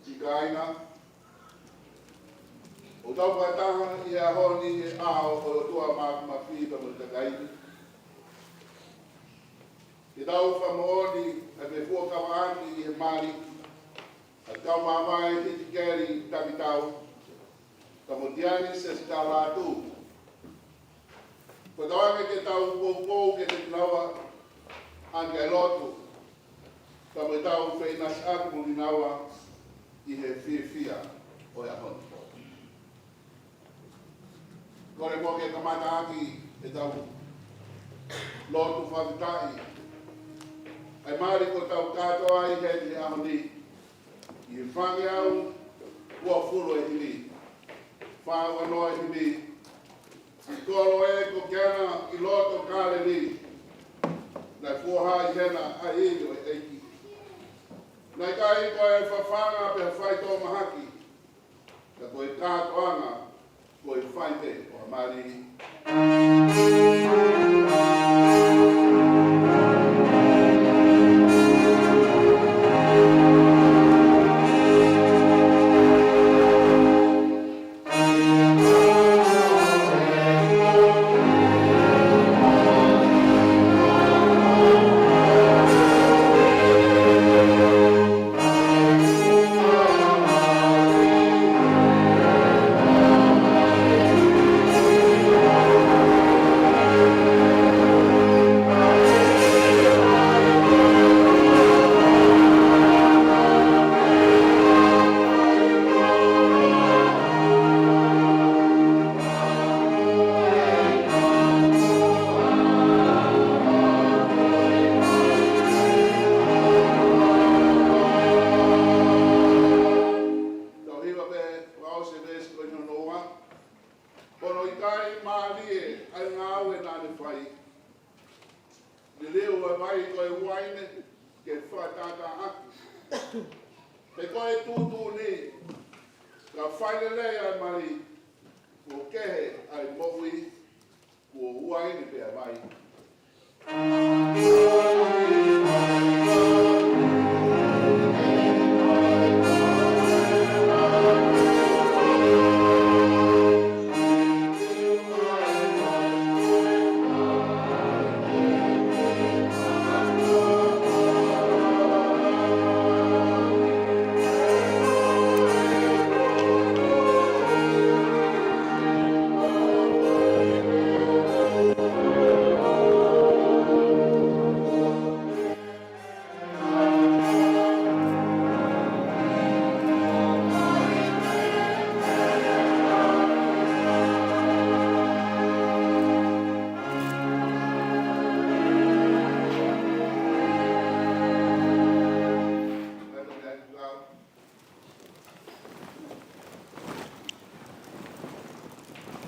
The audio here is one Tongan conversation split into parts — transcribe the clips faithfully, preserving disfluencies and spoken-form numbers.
Siʻi kāinga, ʻoku tau fakataha ʻi he ʻaho ni ʻi he ʻao ʻo e ʻOtua Māfimafi pea mo e kakai ni, ke tau fakamoʻoni ʻa e fuakava ʻaki ʻi he mali ʻa e kau mamae Hitikeli Takitau, pea mo Tiani Sesitā Lātū. Ko e tau ange ke tau poupou kiate kinaua ʻaki ʻa e lotu, pea mo e tau feʻinasiʻaki mo kinaua ʻi he fiefia ʻo e ʻaho ni. Kole mo ke kamata ʻaki e tau lotu fakafetaʻi ʻa e mali kuo tau kātoa ai heni he ʻaho ni, ʻi he fāngeau uofulu ʻe hili, fā ua noa ʻe hili, ʻi Koloe ko Kiana ʻi loto Kāleli, naʻe foha ʻi hena ʻa e ivi ʻo e ʻEiki. Naʻe ʻikai ko e fafanga pe faitoʻo mahaki, ka ko e kātoanga, ko e fai pē ʻo ha mali. Tau hiva pē, ʻoku ʻosi e veesi ko ē hono ua. Ko hono ʻikai mālie ʻa e ngāue naʻa ne fai, liliu e vai ko e uaine ke fakatātā ʻaki. He ko e tuʻutuʻuni, ka fai lelei ʻa e mali, kuo kehe ʻa e moʻui, kuo uaine pē ʻa e vai.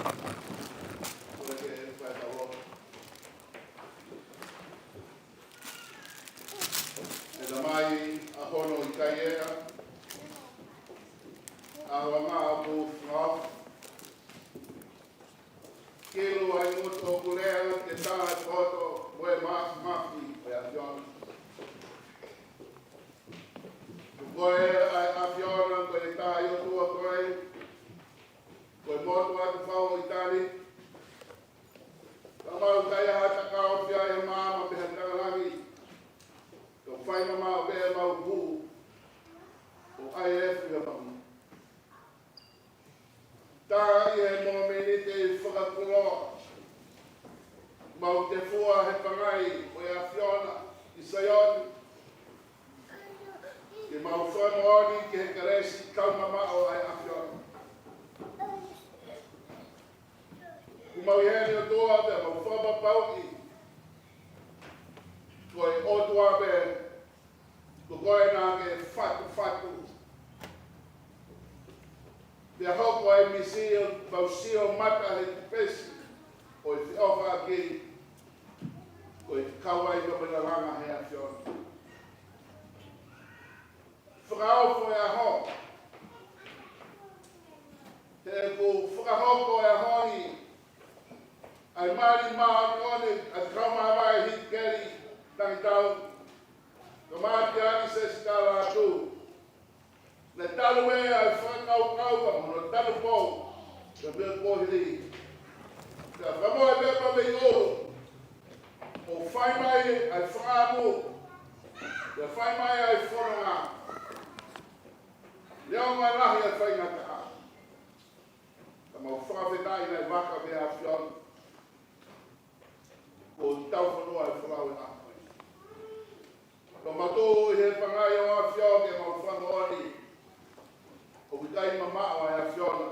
Ko e ke fai tau. E tamai ʻa hono ʻikai ea, ʻa hoa ma ʻapu ngau. Kilu ai mutu ʻoku lea ke tā e poto mo e mafimafi ʻo e ʻAfiona. Ko e ʻa e ʻAfiona, ko e tā ʻi ʻOtua ko e, ko e motu atu fau ʻi tani. Ka mau kai ha takao fia e maama pe ha takalangi. Ka fai mamaʻo pē mau hū, ʻo ʻai e fia mau. Tā ʻi he mōmeniti fakakoloa, mau te fua he pangai ʻo e ʻAfiona ʻi Saione. Ke mau fakamoʻoni ki he kelesi kau mamaʻo ʻa e ʻAfiona. Kuo mau ʻi heni ʻOtua pea mau fakapapauʻi ko e ʻOtua pē, ko koe naʻa ke fatufatu. Pea hoko ai misio, mau sio mata he pesi ʻo e feʻofaʻaki, ko e kau ai ka pela langa he ʻAfiona. Fakaofo e ʻaho. He ʻoku fakahoko e ʻaho ni ʻa e mali māʻoniʻoni ʻa e kau māvae hikeli tangi tau. Ka mātia ni se sitala atu. Ne talu e ʻa e fakakaukau ka mono talu pou. Ka mea kohili. Ka famo e pepa mei ʻolo. ʻO fai mai ʻa e fakaʻamu, ʻo fai mai ʻa e fononga. Leʻo mai lahi ʻa e faingataʻa. Ka mau fakafetaʻi naʻe vaka pē ʻAfiona. Ko tau fonua e folau e ʻaho. Ka mau tō ʻi he pangai ʻo ʻAfio ke mau fakamoʻoni. ʻOku ʻikai mamaʻo ʻa e ʻAfiona.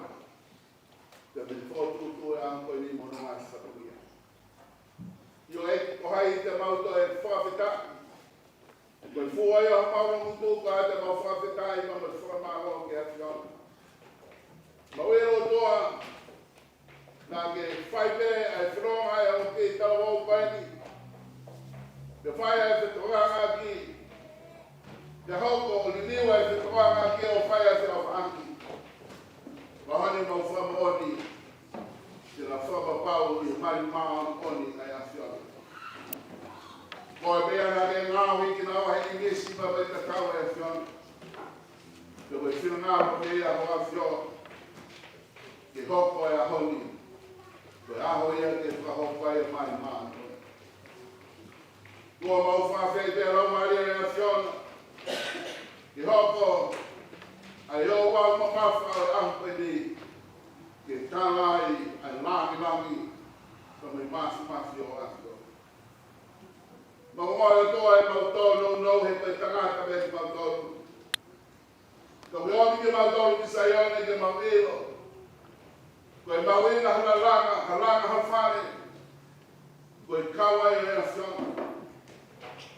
Te me fotu tu e ʻaho ko eni mo hono ngaahi fatongia. ʻIo ʻEiki, ko hai te mau toe fakafetaʻi. Ko e fua ia homau loto ka te mau fakafetaʻi mo mau fakamālō ki he ʻAfiona. Mau ʻilo ʻOtua, naʻa ke fai pē ʻa e fononga ʻa e ʻaho ki he talavou ko eni. Ke fai ʻa e fetokanga ki. Ke hoko ʻo liliu ʻa e fetokanga ki ʻo fai ʻa e fetokanga ki. Mahani mau fakamoʻoni, te na fakapapau ʻi he mali māʻoniʻoni ʻa e ʻAfiona. Ko e meʻa naʻa ke ngaohi kinaua he ʻinisi pea mo e tatau ʻa e ʻAfiona. Ko e finangalo pē ia ho ʻAfio, ke hoko e ʻaho ni. Ko e ʻaho ia ke fakahoko ai e mali māʻoniʻoni. Kuo mau fakafeʻiloaki pē lau mālie ʻa e ʻAfiona. Ke hoko ʻa e ʻoua mamafa ʻo e ʻaho ko eni. Ke tala ai ʻa e langilangi. Ka mo e māfimafi ʻo e ʻAfiona. Mau ʻoua ʻe toe ʻa e mau tō nounou he ko e tangata pē mau tō. Ka ʻoku ʻomi ke mau tō ki Saione ke mau ʻilo. Ko e mau ʻilo ha lalanga, ha langa ha fale. Ko e kau ai ʻa e ʻAfiona.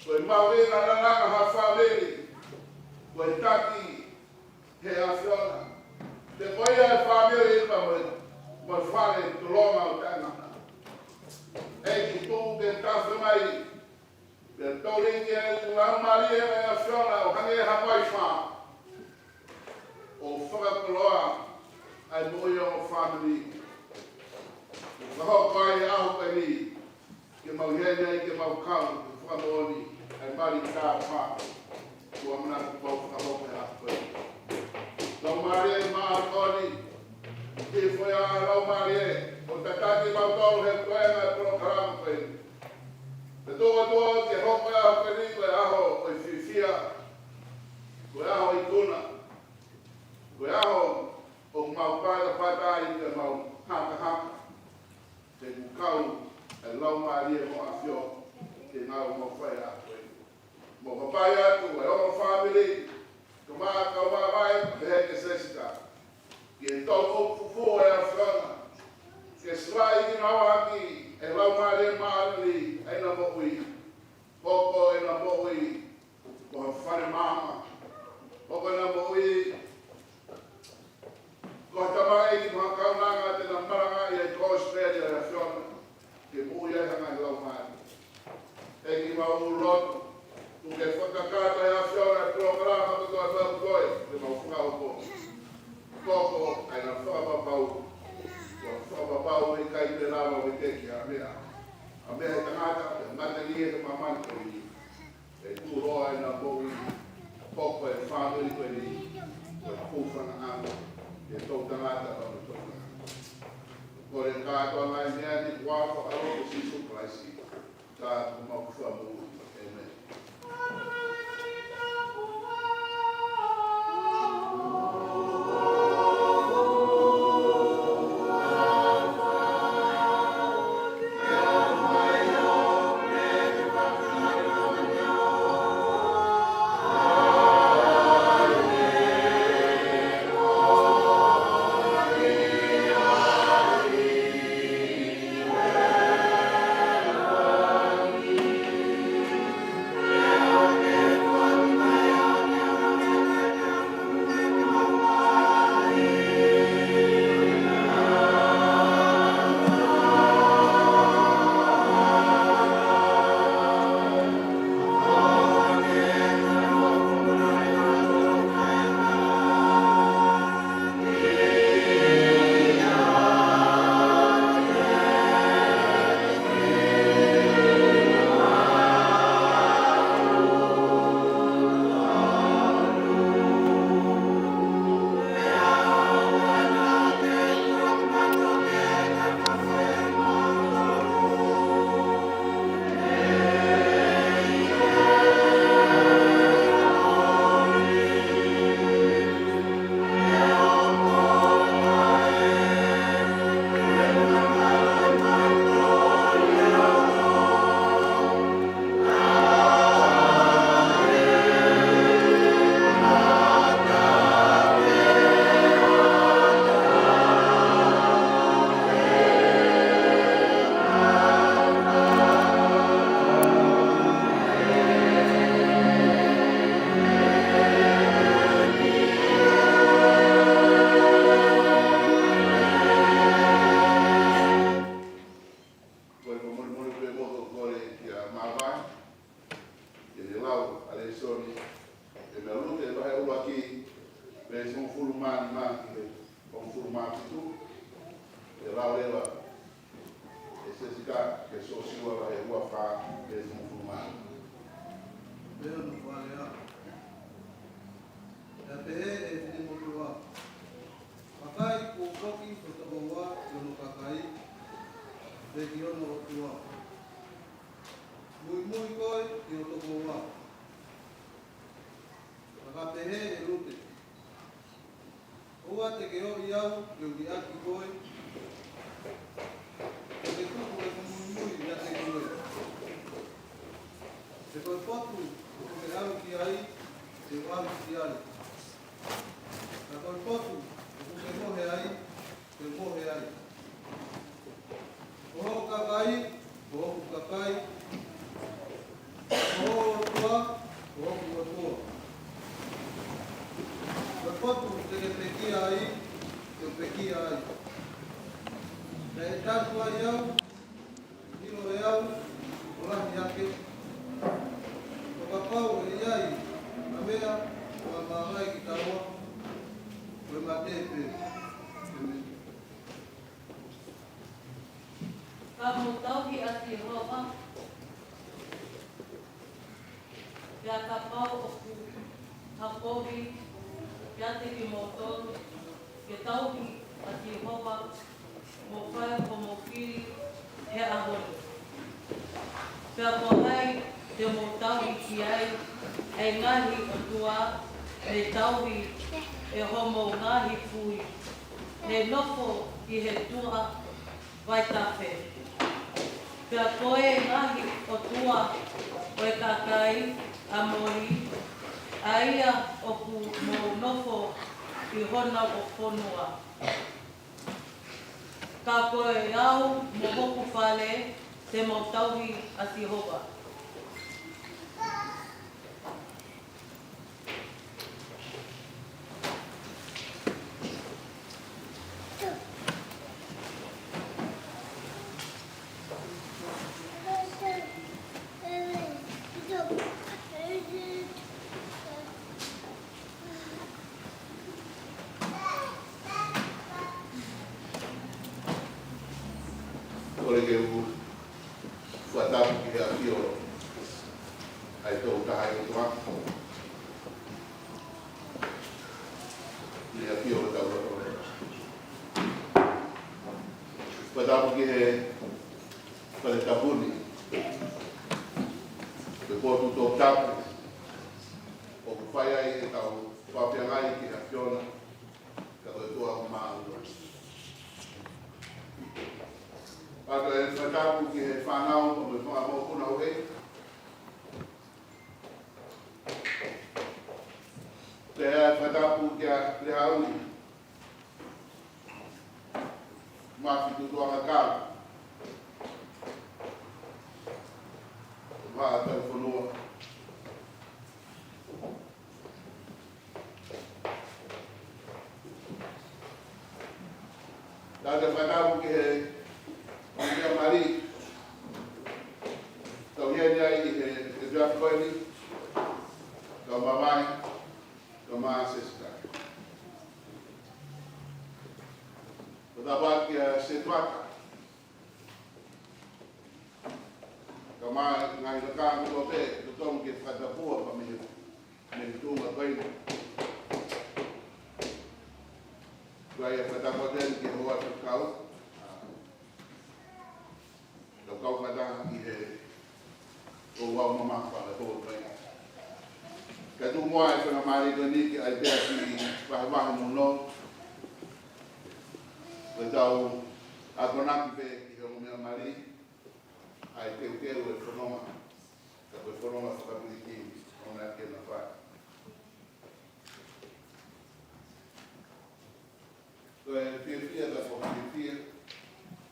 Ko e mau ʻilo ha lalanga ha fāmili. Ko e taki he ʻAfiona. Te ko ia e fāmili ka mo e, mo e fale tolonga ʻo taʻengata. ʻEiki tuku ke tafe mai. Pea toli ke lau mālie ʻa e ʻAfiona ʻo hangē ha maifā. ʻO fakakoloa ai mo ia ʻo fāmili. ʻO fakahoko ai ʻa e ʻaho ko eni. Ke mau ʻi heni ai ke mau kau, ke fakamoʻoni, ʻa e mali tāpuaki. Kuo ʻamanaki mau fakahoko he ʻaho ko eni. Lau mālie māʻoniʻoni, ke foʻi ʻa e lau mālie, ʻo tataki mau tolu he ko e ngaahi polokalama ko eni. Ke tō atu ke hoko e ʻaho ko eni, ko e ʻaho ʻo e fiefia, ko e ʻaho ikuna, ko e ʻaho ʻoku mau patapata ai ke mau hakahaka. Te u kau e lau mālie mo ʻAfio ke ngāue mo fai ʻa koe. Mo ka pai atu e ongo fāmili, ka mā kau māvae, pehē kia Sesita. Ke tau ʻo fufū e ʻAfiona. Ke sila i ki nau haki e lau mālie mālie ʻena moʻui. Hoko ʻena moʻui ko ha fale maama. Hoko ʻena moʻui ko Ko e tamaiki mo e kaunanga te na malangaʻi ʻa e kosipeli ʻa e ʻAfiona, ke moʻui ai ha ngaahi laumālie. ʻEiki, mau lotu, tuku ke fakakakato ʻe he ʻAfiona e polokalama kotoa pē ʻoku toe, ke mau fakahoko. Hoko ʻa e ngaahi fakapapau, ko e fakapapau ʻe ʻikai te lava ʻo veteki ha meʻa. Ha meʻa ʻe tangata, ʻe matelie he māmani ko eni. ʻE tuʻuloa ʻena moʻui, hoko e fāmili ko eni ko e hūfanga ʻanga ki he toʻutangata pea mo e toʻutangata. Kole kātoa ngaahi meʻa ni ʻi he huafa ʻo ho ʻAlo ko Sīsū Kalaisi, ko homau Fakamoʻui. ʻĒmeni. Ko e fakamolemole pē ʻoku ou kole kia Mavae ke ne lau ʻa e lēsoni, ʻi he Lute vahe ʻuluaki, veesi hongofulu mā nima ki he hongofulu mā fitu. ʻE lau leva ʻe Sesika ki he Siosiua vahe ua fā, veesi hongofulu mā nima. Pea ʻoku pehē ʻe he fili motuʻa: Vakai, kuo foki ho tokoua ki hono kakai, pea ki hono ʻOtua. Muimui koe ki ho tokoua. Pea ka pehē ʻe Lute: ʻOua te ke ʻoʻi au ke u liʻaki koe, ke ke tuku ʻeku muimui ʻiate koe. He ko e potu ʻoku ke ʻalu ki ai, te u ʻalu ki ai. Pea ko e potu ʻoku ke mohe ai, te u mohe ai. Ko hoʻo kakai ko hoku kakai, ko ho ʻOtua ko hoku ʻOtua. Ko e potu te ke pekia ai, te u pekia ai. Pea ʻe tanu ai au, ʻilo ʻe au ʻo lahi hake. Pea kapau ʻe ʻi ai ha meʻa ʻoku māngai kitaua, ko e mate pē. ʻĒmeni. Ka mou tauhi ʻa Sihova, pea kapau ʻoku hakovi kiate kimoutolu ke tauhi ʻa Sihova, mou fai hoʻomou fili he ʻaho ni. Pea ko hai te mou tauhi ki ai ʻa e ngaahi ʻotua ne tauhi ʻe homou ngaahi kui, ne nofo ʻi he tuʻa vaitafe? Pea ko e ngaahi ʻotua ʻo e kakai ʻAmoli, ʻa ia ʻoku mou nofo ʻi honau fonua. Ka ko au mo hoku fale te mau tauhi ʻa Sihova. Kole ke u fakatapu ki he ʻafio ʻa e Tokotaha ʻi he ʻOtua, ʻi he ʻafio ʻo e tau loto. Fakatapu ki he fale tapu ni, ko e potu toputapu ʻoku fai ai ʻetau fakaʻaongaʻi ki he ʻAfiona, ka ko e ʻOtua ʻoku māʻolunga. Pea ko e fakatapu ki he fānau mo e fanga mokopuna ʻoku ʻi heni. Pea fakatapu kia Lehauni, Mafi Tutuʻanga Kau, Vaʻa Taufonua. Tau fakatapu ki he meʻa mali, tau ʻi heni ai ʻi he, he efiafi ko eni, kau Mavae, kau Sesita. Fakatapu kia Setuata, kau mai ngaahi lakanga kotoa pē, totonu ke fakatapua pea mei he, mei he tuʻunga ko eni. Ko ia fakatapu atu eni ki he hoa ʻo e kau, ʻa, kau kau fakataha ʻi he ouau mamafa ʻo e hoa ko eni. Kae tuku muʻa e faingamālie ko eni ke ʻai pē ha kiʻi vahevahe nounou. Ko ʻetau akonaki pē ki he ongo meʻa mali, ʻa e teuteu e fononga, ka ko e fononga fakapilikiimi ʻoku ʻamanaki ke na fai. Ko e fiefia, ka ko e fiefia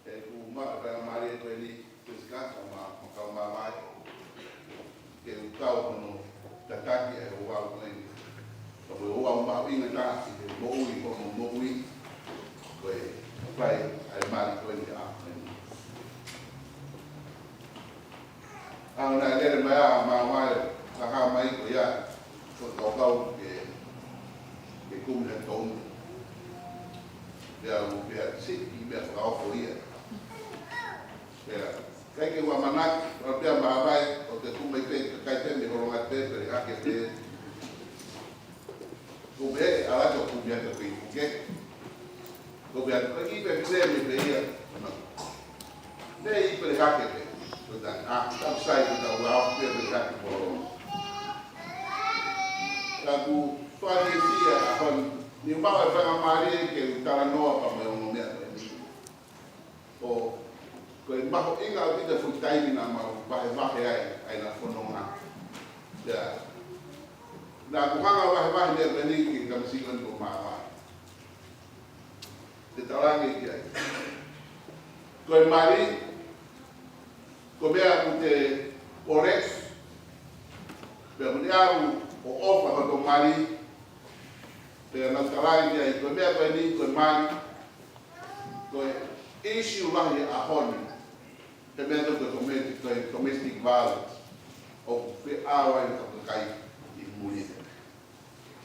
ʻeku maʻu e faingamālie ko eni, Sesita, mo, mo kau Mavae, ke u kau hono tataki e ouau ko eni. Ka ko e ouau mahuʻinga taha ʻi he moʻui, ko hono moʻui, ko e fai ʻa e mali ko eni ʻa eni. ʻA ʻoku na lele mai ʻa Mavae, ka hā mai ko ia, ko e kaukau ke, ke kumi ha tonu. Pea u pea siʻi meʻa fakaofo ia. Pea, ʻikai ke u ʻamanaki, ʻo pea Mavae, ʻo te kumi pē, kae pē mei he holonga pē, pē hake pē. Ko e meʻa ʻe ala ko e kumi atu pē ʻi puke. Ko e meʻa ko e kiʻi pē pē mei pē ia. Mei pē hake pē. Ko e taha, ʻa, tau sai ko e taha ua pē pē hake polo. Ka ʻoku ou fiefia ʻaho ni, ni maʻu e faingamālie ke u talanoa pea mo e ongo meʻa ko eni. ʻO, ko e mahuʻinga ʻaupito e fuʻu taimi naʻa mau vahevahe ai, ʻa ʻena fononga. Ia. Naʻa ku hanga ʻo vahevahe meʻa ko eni ki he tamasiʻi ko eni ko Mavae. Te talaange ki ai. Ko e mali, ko e meʻa ʻoku te ʻolesi, pea ʻoku ne ʻalu ʻo ʻofa hoto mali, pea naʻa ku talaange ki ai, ko e meʻa ko eni, ko e mali, ko e issue lahi he ʻaho ni, he meʻa ko e domestic, ko e domestic violence, ʻoku feʻao ai e kakai ʻi muli.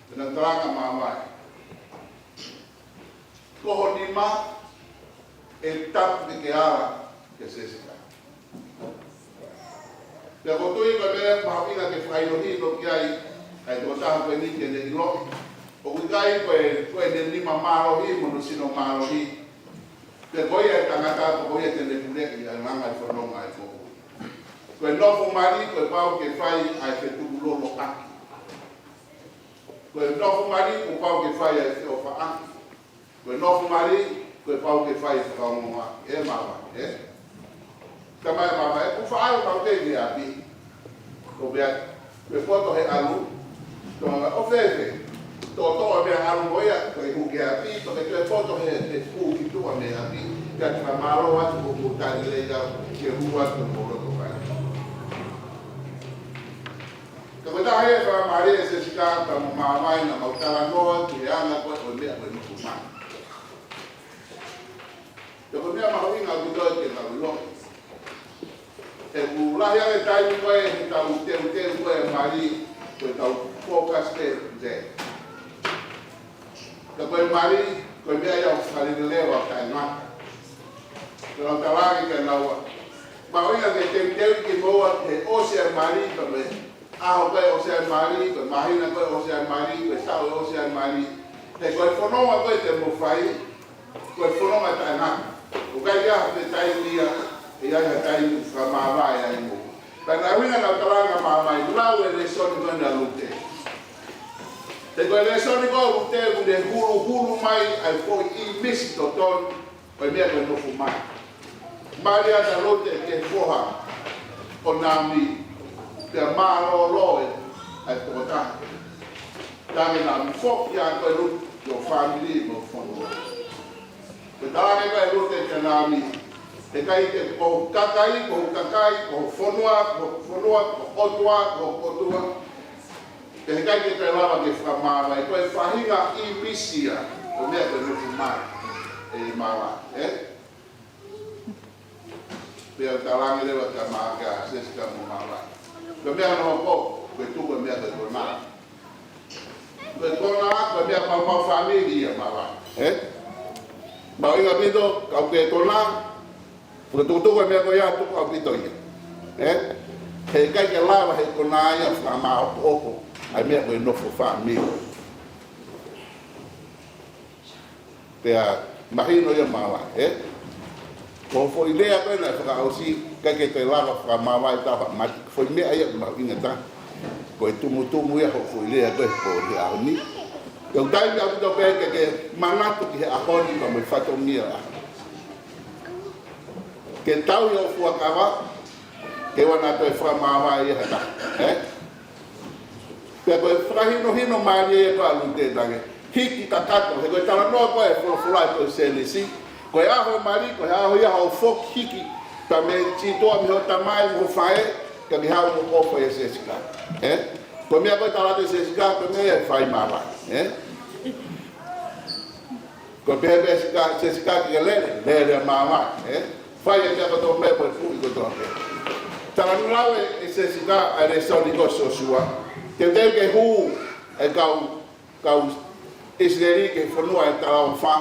Pea naʻa ku talaange kia Mavae, ko ho nima ʻe tapu ke ke ala kia Sesita. Pea ʻoku ou tui ko e meʻa mahuʻinga ke fakaʻilo hifo ki ai, ʻa e tokotaha ko eni ke ne ʻilo. ʻOku ʻikai ko e, ko ʻene nima mālohi mo hono sino mālohi. Pea ko ia e tangata, ko ia te ne puleʻi ʻa e langa e fononga e moʻui. Ko e nofo mali, kuo pau ke fai ʻa e fetukuloloʻaki. Ko e nofo mali, kuo pau ke fai ʻa e feʻofaʻaki. Ko e nofo mali, kuo pau ke fai e fakaongoongoa. ʻE Mavae, ē? Tamai Mavae, ʻoku faʻa ʻalu mau pē ki ʻapi. Ko pea, ko e poto he ʻalu, tō ʻo fēfē. Tō tō e meʻa ʻalu mo ia, ko e hū ki ʻapi, ko e toe poto he, he hū ki tuʻa mei ʻapi. Pea ke fakamālō atu ko e tali lelei au, ke hū atu mo loto fai. Ka ko e taha e fakamālō ʻe Sesita pea mo Mavae naʻa mau talanoa ki he anga ko ē ʻo e meʻa ko e nofo mali. Pea ko e meʻa mahuʻinga ʻaupito ke tau ʻilo. He ʻoku lahi ange e taimi ko ē heʻetau teuteu ko ē e mali, ko ʻetau focus pē ʻi he. Ka ko e mali, ko e meʻa ia ʻoku fakalelelele ʻo taʻengata. Ke nau talaange ke nau ō. Mahuʻinga ke teuteu kimoua he ʻosi ʻa e mali, pea mo e ʻaho ko ē ʻosi ʻa e mali, pea mo e māhina ko ē ʻosi ʻa e mali, pea mo e taʻu ʻosi ʻa e mali. He ko e fononga ko ē te mou fai, ko e fononga taʻengata. ʻOku ʻikai ha taimi ia, ʻe ʻi ai ha taimi fakamāvae ai mo. Pea naʻe ʻuhinga naʻa ku talaange mai, lau e lēsoni ko ena ʻa Lute. He ko e lēsoni ko ē ʻa Lute, ʻoku ne huluhulu mai ʻa e foʻi ʻīmisi totonu ʻo e meʻa ko e nofo mai. Mali ʻa Lute ki he foha ʻo Naomi, pea mālōlō ʻa e tokotaha. Talaange ʻe Naomi, foki ā koe Lute ki ho fāmili mo ho fonua. Pea talaange ʻe Lute kia Naomi, heʻikai ke, ko ho kakai, ko ho kakai, ko ho fonua, ko ho fonua, ko ho ʻotua, ko ho ʻotua. Pea heʻikai ke toe lava ke fakamāvae, ko e faʻahinga ʻīmisi ia ʻo e meʻa ko e nofo mai, ʻe māvae, ē? Pea talaange leva kia Ma, kia Sesika mo Māvae, ko e meʻa naʻe hoko, ko e tuku e meʻa ko e konā. Ko e konā, ko e meʻa maumau fāmili ia Māvae, ē? Mahuʻinga ʻaupito, kau ke konā, ko e tukutuku e meʻa ko ia, tuku ʻaupito ia. Ē? Heʻikai ke lava he konā ia fakamāʻopoʻopo ʻa e meʻa ko e nofo fāmili. Pea mahino ia Māvae, ē? Ko e foʻi lea ko ē naʻe fakaʻosi, ʻikai ke toe lava fakamāvae, tā fakamati. Foʻi meʻa ia mahuʻinga taha. Ko e tumutumu ia hoʻo foʻi lea ko ē he pō he ʻaho ni. ʻOku taimi ʻaupito pē ke ke manatu ki he ʻaho ni pea mo e fatongia ʻo e ʻaho ni. Ke tauhi hoʻo fuakava, ke ʻoua naʻa toe fakamāvae ia ha taha, ē? Pea ko e fakahinohino mālie ia ko ē ʻa Lute, talaange, hiki kakato, he ko e talanoa ko ē ʻa e folofola ko ē ʻi Sēnesi, ko e ʻaho mali, ko e ʻaho ia hoʻo foki hiki, pea mo e sītuʻa mei ho tamai mo ho faʻē, kae ke haʻu mo ʻofa ʻia Sesika. Ē? Ko e meʻa ko ē tala atu ʻe Sesika, ko e meʻa ia ʻe fai Māvae. Ē? Ko e pehē pē ʻe Sesika, Sesika ke lele, lele ʻa Māvae, ē? Fai e meʻa kotoa pē, ko e tuʻi kotoa pē. Talalau ʻe, ʻe Sesika ʻa e lēsoni ko Siosua. Teuteu ke hū e kau, kau ʻIsileli ki he fonua ʻo e talaʻofa.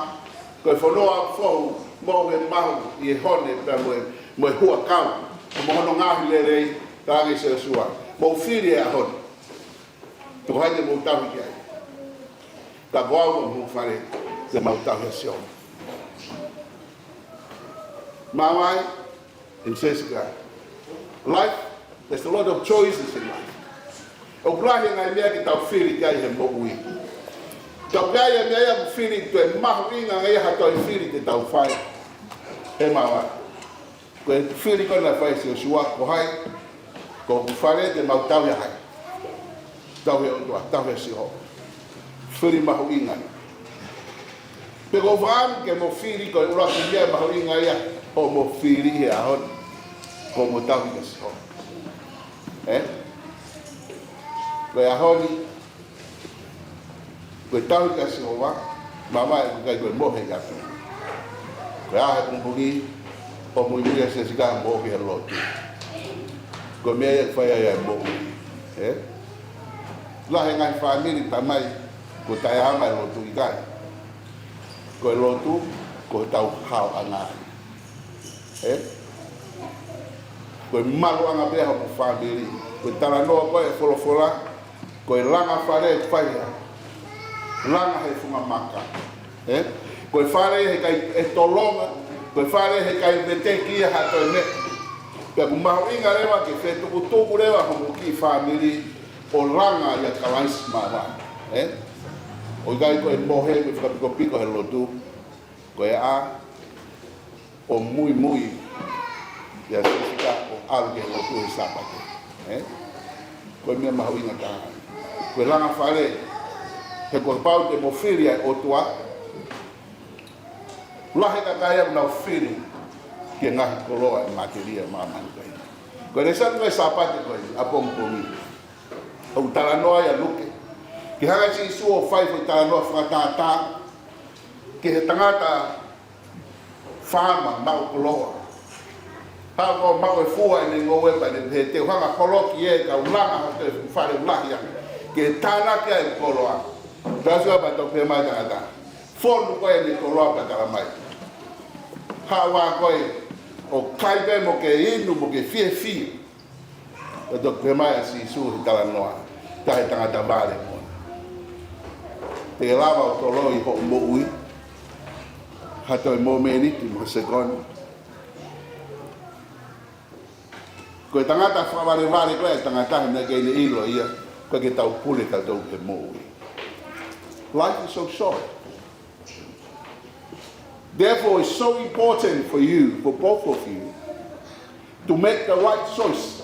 Ko e fonua foʻou, mohe mahu ʻi he hone, pea mo e, mo e huʻakau. Mo hono ngaahi lelei, talaange ʻe Siosua, mou fili he ʻaho ni. Pe ko hai te mou tauhi ki ai. Ka ko au mo hoku fale, te mau tauhi ʻa Sihova. Māvae, ʻe Sesika. Life, there's a lot of choices in life. ʻOku lahi e ngaahi meʻa ke tau fili ki ai he moʻui. Ka ʻoku ʻi ai e meʻa ia ʻoku fili, toe mahuʻinga ange ia ha toe fili te tau fai. Ē Māvae. Ko e fili ko ē naʻe fai ʻe Siosua, ko hai, ko hoku fale te mau tauhi ʻa hai? Tauhi ʻa e ʻOtua, tauhi ʻa Sihova. Fili mahuʻinga. Pea ko e fakaʻamu ke mo fili, ko e ʻuluaki meʻa mahuʻinga ia ʻo mo fili he ʻaho ni, ko hoʻomo tauhi ʻa Sihova. Ē? Ko e ʻaho ni, ko e tauhi kia Sihova, Māvae, ʻoku ʻikai ko e mohe ia pē. Ko e ʻaho he pongipongi, ʻo muimui ʻa Sesika mo ʻomi he lotu. Ko e meʻa ia ʻoku fai ai ʻa e moʻui. Ē? Lahi e ngaahi fāmili talamai, ko e taʻe hanga e lotu, ʻikai. Ko e lotu, ko hotau haoʻanga. Ē? Ko e maluʻanga pē ia hoʻomo fāmili. Ko e talanoa ko ē ʻa e folofola, ko e langa fale ʻe fai ia. Langa he funga maka. Ē? Ko e fale heʻikai ʻe tolonga, ko e fale heʻikai veteki ia ha toe meʻa. Pea ʻoku mahuʻinga leva ke fetukutuku leva hoʻomo kiʻi fāmili ʻo langa ʻia Kalaisi Māvae. Ē? ʻOku ʻikai ko e mohe mo e fakapikopiko he lotu. Ko e ʻā ʻo muimui ʻia Sesika ʻo ʻalu ki he lotu he Sāpate. Ē? Ko e meʻa mahuʻinga taha. Ko e langa fale, he kuo pau ke mo fili ʻa e ʻOtua. Lahi e kakai ʻoku nau fili ki he ngaahi koloa ʻo e matelie ʻo māmani ko eni. Ko e lēsoni ko ē Sāpate ko eni, ʻapongipongi, ʻoku talanoa ai ʻa Luke. Ke hanga ʻe Sīsū ʻo fai foʻi talanoa fakatātā ki he tangata faama maʻu koloa. Haʻu ʻo maʻu e fua ʻene ngoue pea ne pehē, te u hanga ʻo holoki ē, ka u langa ha toe fale lahi ange ke tānaki ʻa e koloa. Tasu ʻa e pea toki pehē mai e tangata, fonu koe ʻene koloa pea talamai. Haʻu ā koe ʻO kai pē mo ke inu mo ke fiefia. Pea toki pehē mai ʻa Sīsū he talanoa, tā he tangata vale moʻoni. Te ke lava ʻo toloi hoʻo moʻui ha toe momeniti mo ha sekoni? Ko e tangata fakavalevale ko e tangata naʻe ʻikai ne ʻilo ia, ko e ke tau pule tautolu he moʻui. Life is so short. Therefore, it's so important for you, for both of you, to make the right choice.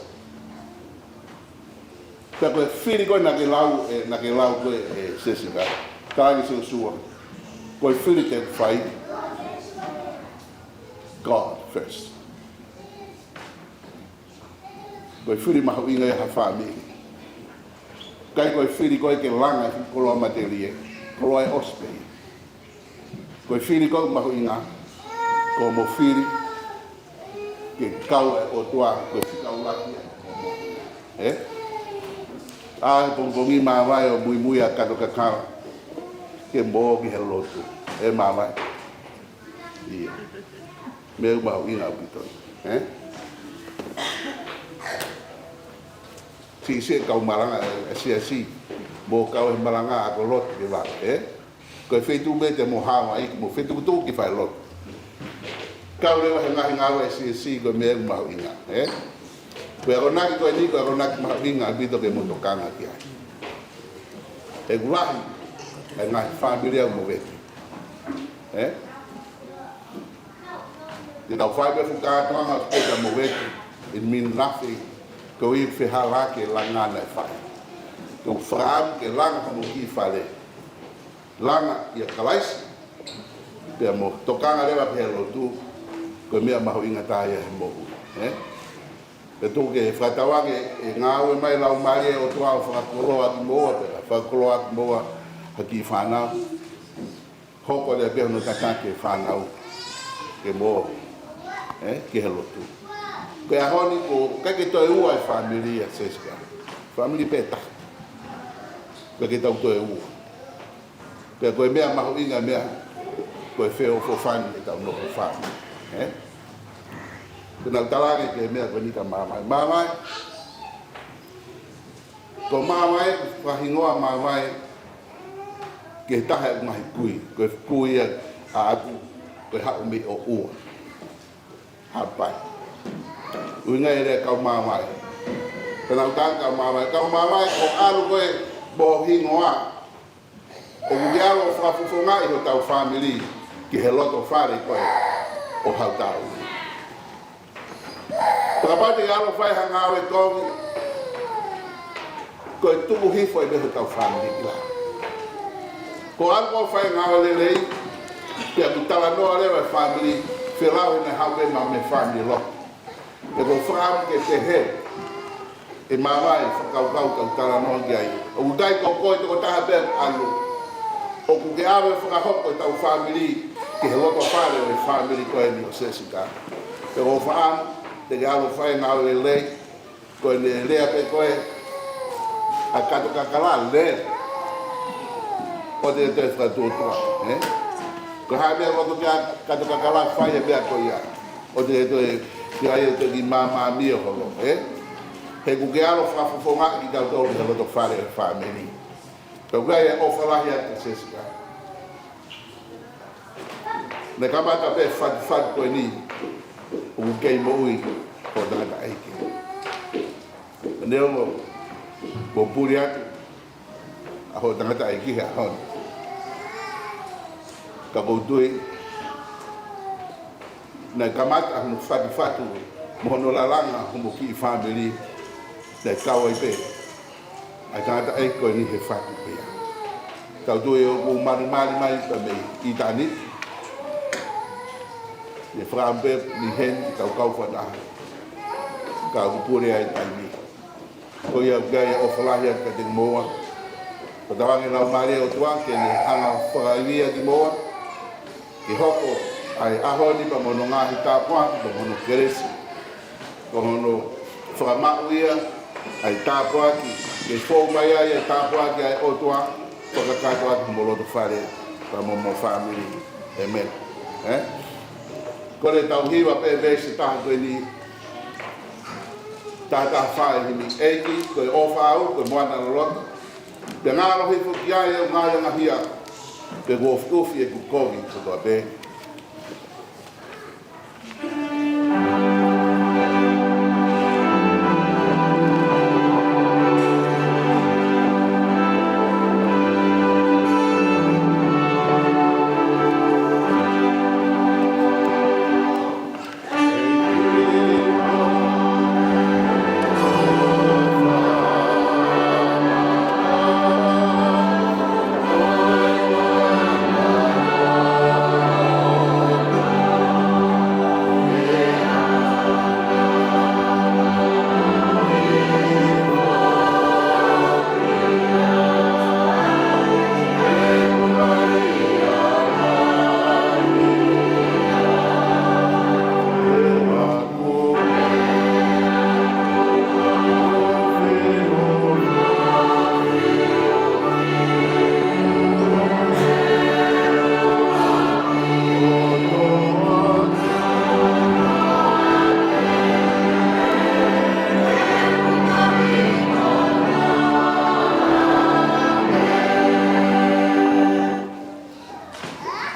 Pea ko e fili ko ē naʻa ke lau, ē, naʻa ke lau ko ē, ē, Sesika, ka ange Siosua, ko e fili te u fai, God first. Ko e fili mahuʻinga ia ha fāmili. ʻIkai ko e fili ko ē ke langa e koloa matelie, koloa ʻe ʻosi pē ia. Ko e fili ko ē mahuʻinga, ko hoʻomo fili ke kau e ʻOtua, ko e fikaulaki ia. Ē? ʻAi pongipongi māvae ʻo muimui ʻa Kato Kakala ke mo ō ki he lotu. Ē māvae? ʻIo. Meʻa mahuʻinga ʻaupito. Ē? Siʻisiʻi e kau malanga ʻa e siasi, mo kau he malanga ʻa ko lotu ke vale, ē? Ko e feituʻu meʻa te mo hao ai, mo fetukutuku ki fai lotu. Kau leva he ngaahi ngāue ʻa e siasi, ko e meʻa mahuʻinga, ē? Ko e akonaki ko eni, ko e akonaki mahuʻinga ʻaupito ke mo tokanga ki ai. ʻOku lahi e ngaahi fāmili ʻoku movete. Ē? Te tau fai pē fuʻu kātoanga pea ta movete, it mean nothing. Ko e fehālaaki e langa naʻe fai. Ko e fakaʻamu ke langa hoʻomo kiʻi fale. Langa ʻia Kalaisi. Pea mo tokanga leva ki he lotu, ko e meʻa mahuʻinga taha ia he moʻui. Ē? Pea tuku ke fakatauange e ngāue mai Laumālie ʻo e ʻOtua ʻo fakakoloa kimoua, pea fakakoloa kimoua ha kiʻi fānau. Hoko leva pē hono tataki e fānau ke mo ō, ē, ki he lotu. Ko e ʻaho ni ʻoku ʻikai ke toe ua e fāmili ʻa Sesika. Fāmili pē taha. ʻIkai ke tau toe ua. Pea ko e meʻa mahuʻinga meʻa, ko e feʻofoʻofani ʻetau nofo fāmili, ē? Te nau talaange ki he meʻa ko eni kia māvae. Māvae, ko māvae, fakahingoa māvae ki he taha e ngaahi kui, ko e kui ia ʻa ʻapi, ko e haʻu mei ʻOʻua. Haʻapai. ʻUhinga e lea kau māvae. Te nau talaange kau māvae, kau māvae, ko e ʻalu ko ē mo ho hingoa, ʻoku ke ʻalu ʻo fakafofongaʻi hotau fāmili ki he loto fale ko ē ʻo hautau. Kapau te ke ʻalu ʻo fai ha ngāue kovi, ko e tuku hifo ia mei hotau fāmili ki lalo. Ko e ʻalu ʻo fai ngāue lelei, pea ʻoku talanoa leva e fāmili, felau he meʻa haʻu pē maʻu mei he fāmili lotu. Pea ʻoku ou fakaʻamu ke pehē ʻe māvae, fakakaukau ʻoku tau talanoa ki ai. ʻOku ʻikai ko koe tokotaha pē ʻalu. ʻOku ke ʻave ʻo fakahoko ʻetau fāmili ki he loto fale ʻo e fāmili ko eni ʻo Sesika. Pea ʻoku ou fakaʻamu te ke ʻalu ʻo fai ngāue lelei, ko ʻene lea pē ko ē ʻa Kato Kakala lelei. ʻOua te ke toe fakatuʻotuʻa, ē? Ko e hā e meʻa ʻoku ke ʻai ʻa Kato Kakala fai e meʻa ko ia. ʻOua te ke toe, ke ʻai ʻo toe kiʻi māmāmie holo, ē? He ʻoku ke ʻalu ʻo fakafofongaʻi kitautolu ki he loto fale ʻo e fāmili. Pea ʻoku ʻi ai e ʻofa lahi atu kia Sesika. Naʻe kamata pē fatufatu ko eni, ʻoku kei moʻui hoʻo tangataʻeiki. Neongo kuo puli atu ʻa hoʻo tangataʻeiki he ʻaho ni, ka ʻoku ou tui naʻe kamata hono fatufatu mo hono lalanga hoʻomo kiʻi fāmili, naʻe kau ai pē ʻa e tangataʻeiki ko eni he fatu pea. Tau tui ʻoku malimali mai pē mei ʻitāniti. Ne fakaʻamu pē ni heni tau kau fakataha. Ka ʻoku pule ai e taimi. Ko ia ʻoku ʻi ai e ʻofa lahi atu kiate kimoua. Ko e tauange Laumālie ʻo e ʻOtua ke ne hanga ʻo fakaivia kimoua. Ke hoko ʻa e ʻaho ni pea mo hono ngaahi tāpuaki pea mo hono kelesi. Ko hono fakamaʻu ia ʻa e tāpuaki, ke fou mai ai e tāpuaki ʻa e ʻOtua, fakakātoa atu mo e loto fale, pea mo hoʻomo fāmili. ʻĒmeni. Ē? Kole tau hiva pē veesi ʻe taha ko eni. Taha taha fā ʻi he himi. ʻEiki, ko e ʻofa au, ko e moana loloto. Pea ngalo hifo ki ai ʻeku ngaahi angahia. Pea kuo ʻufiʻufi ʻeku kovi kotoa pē.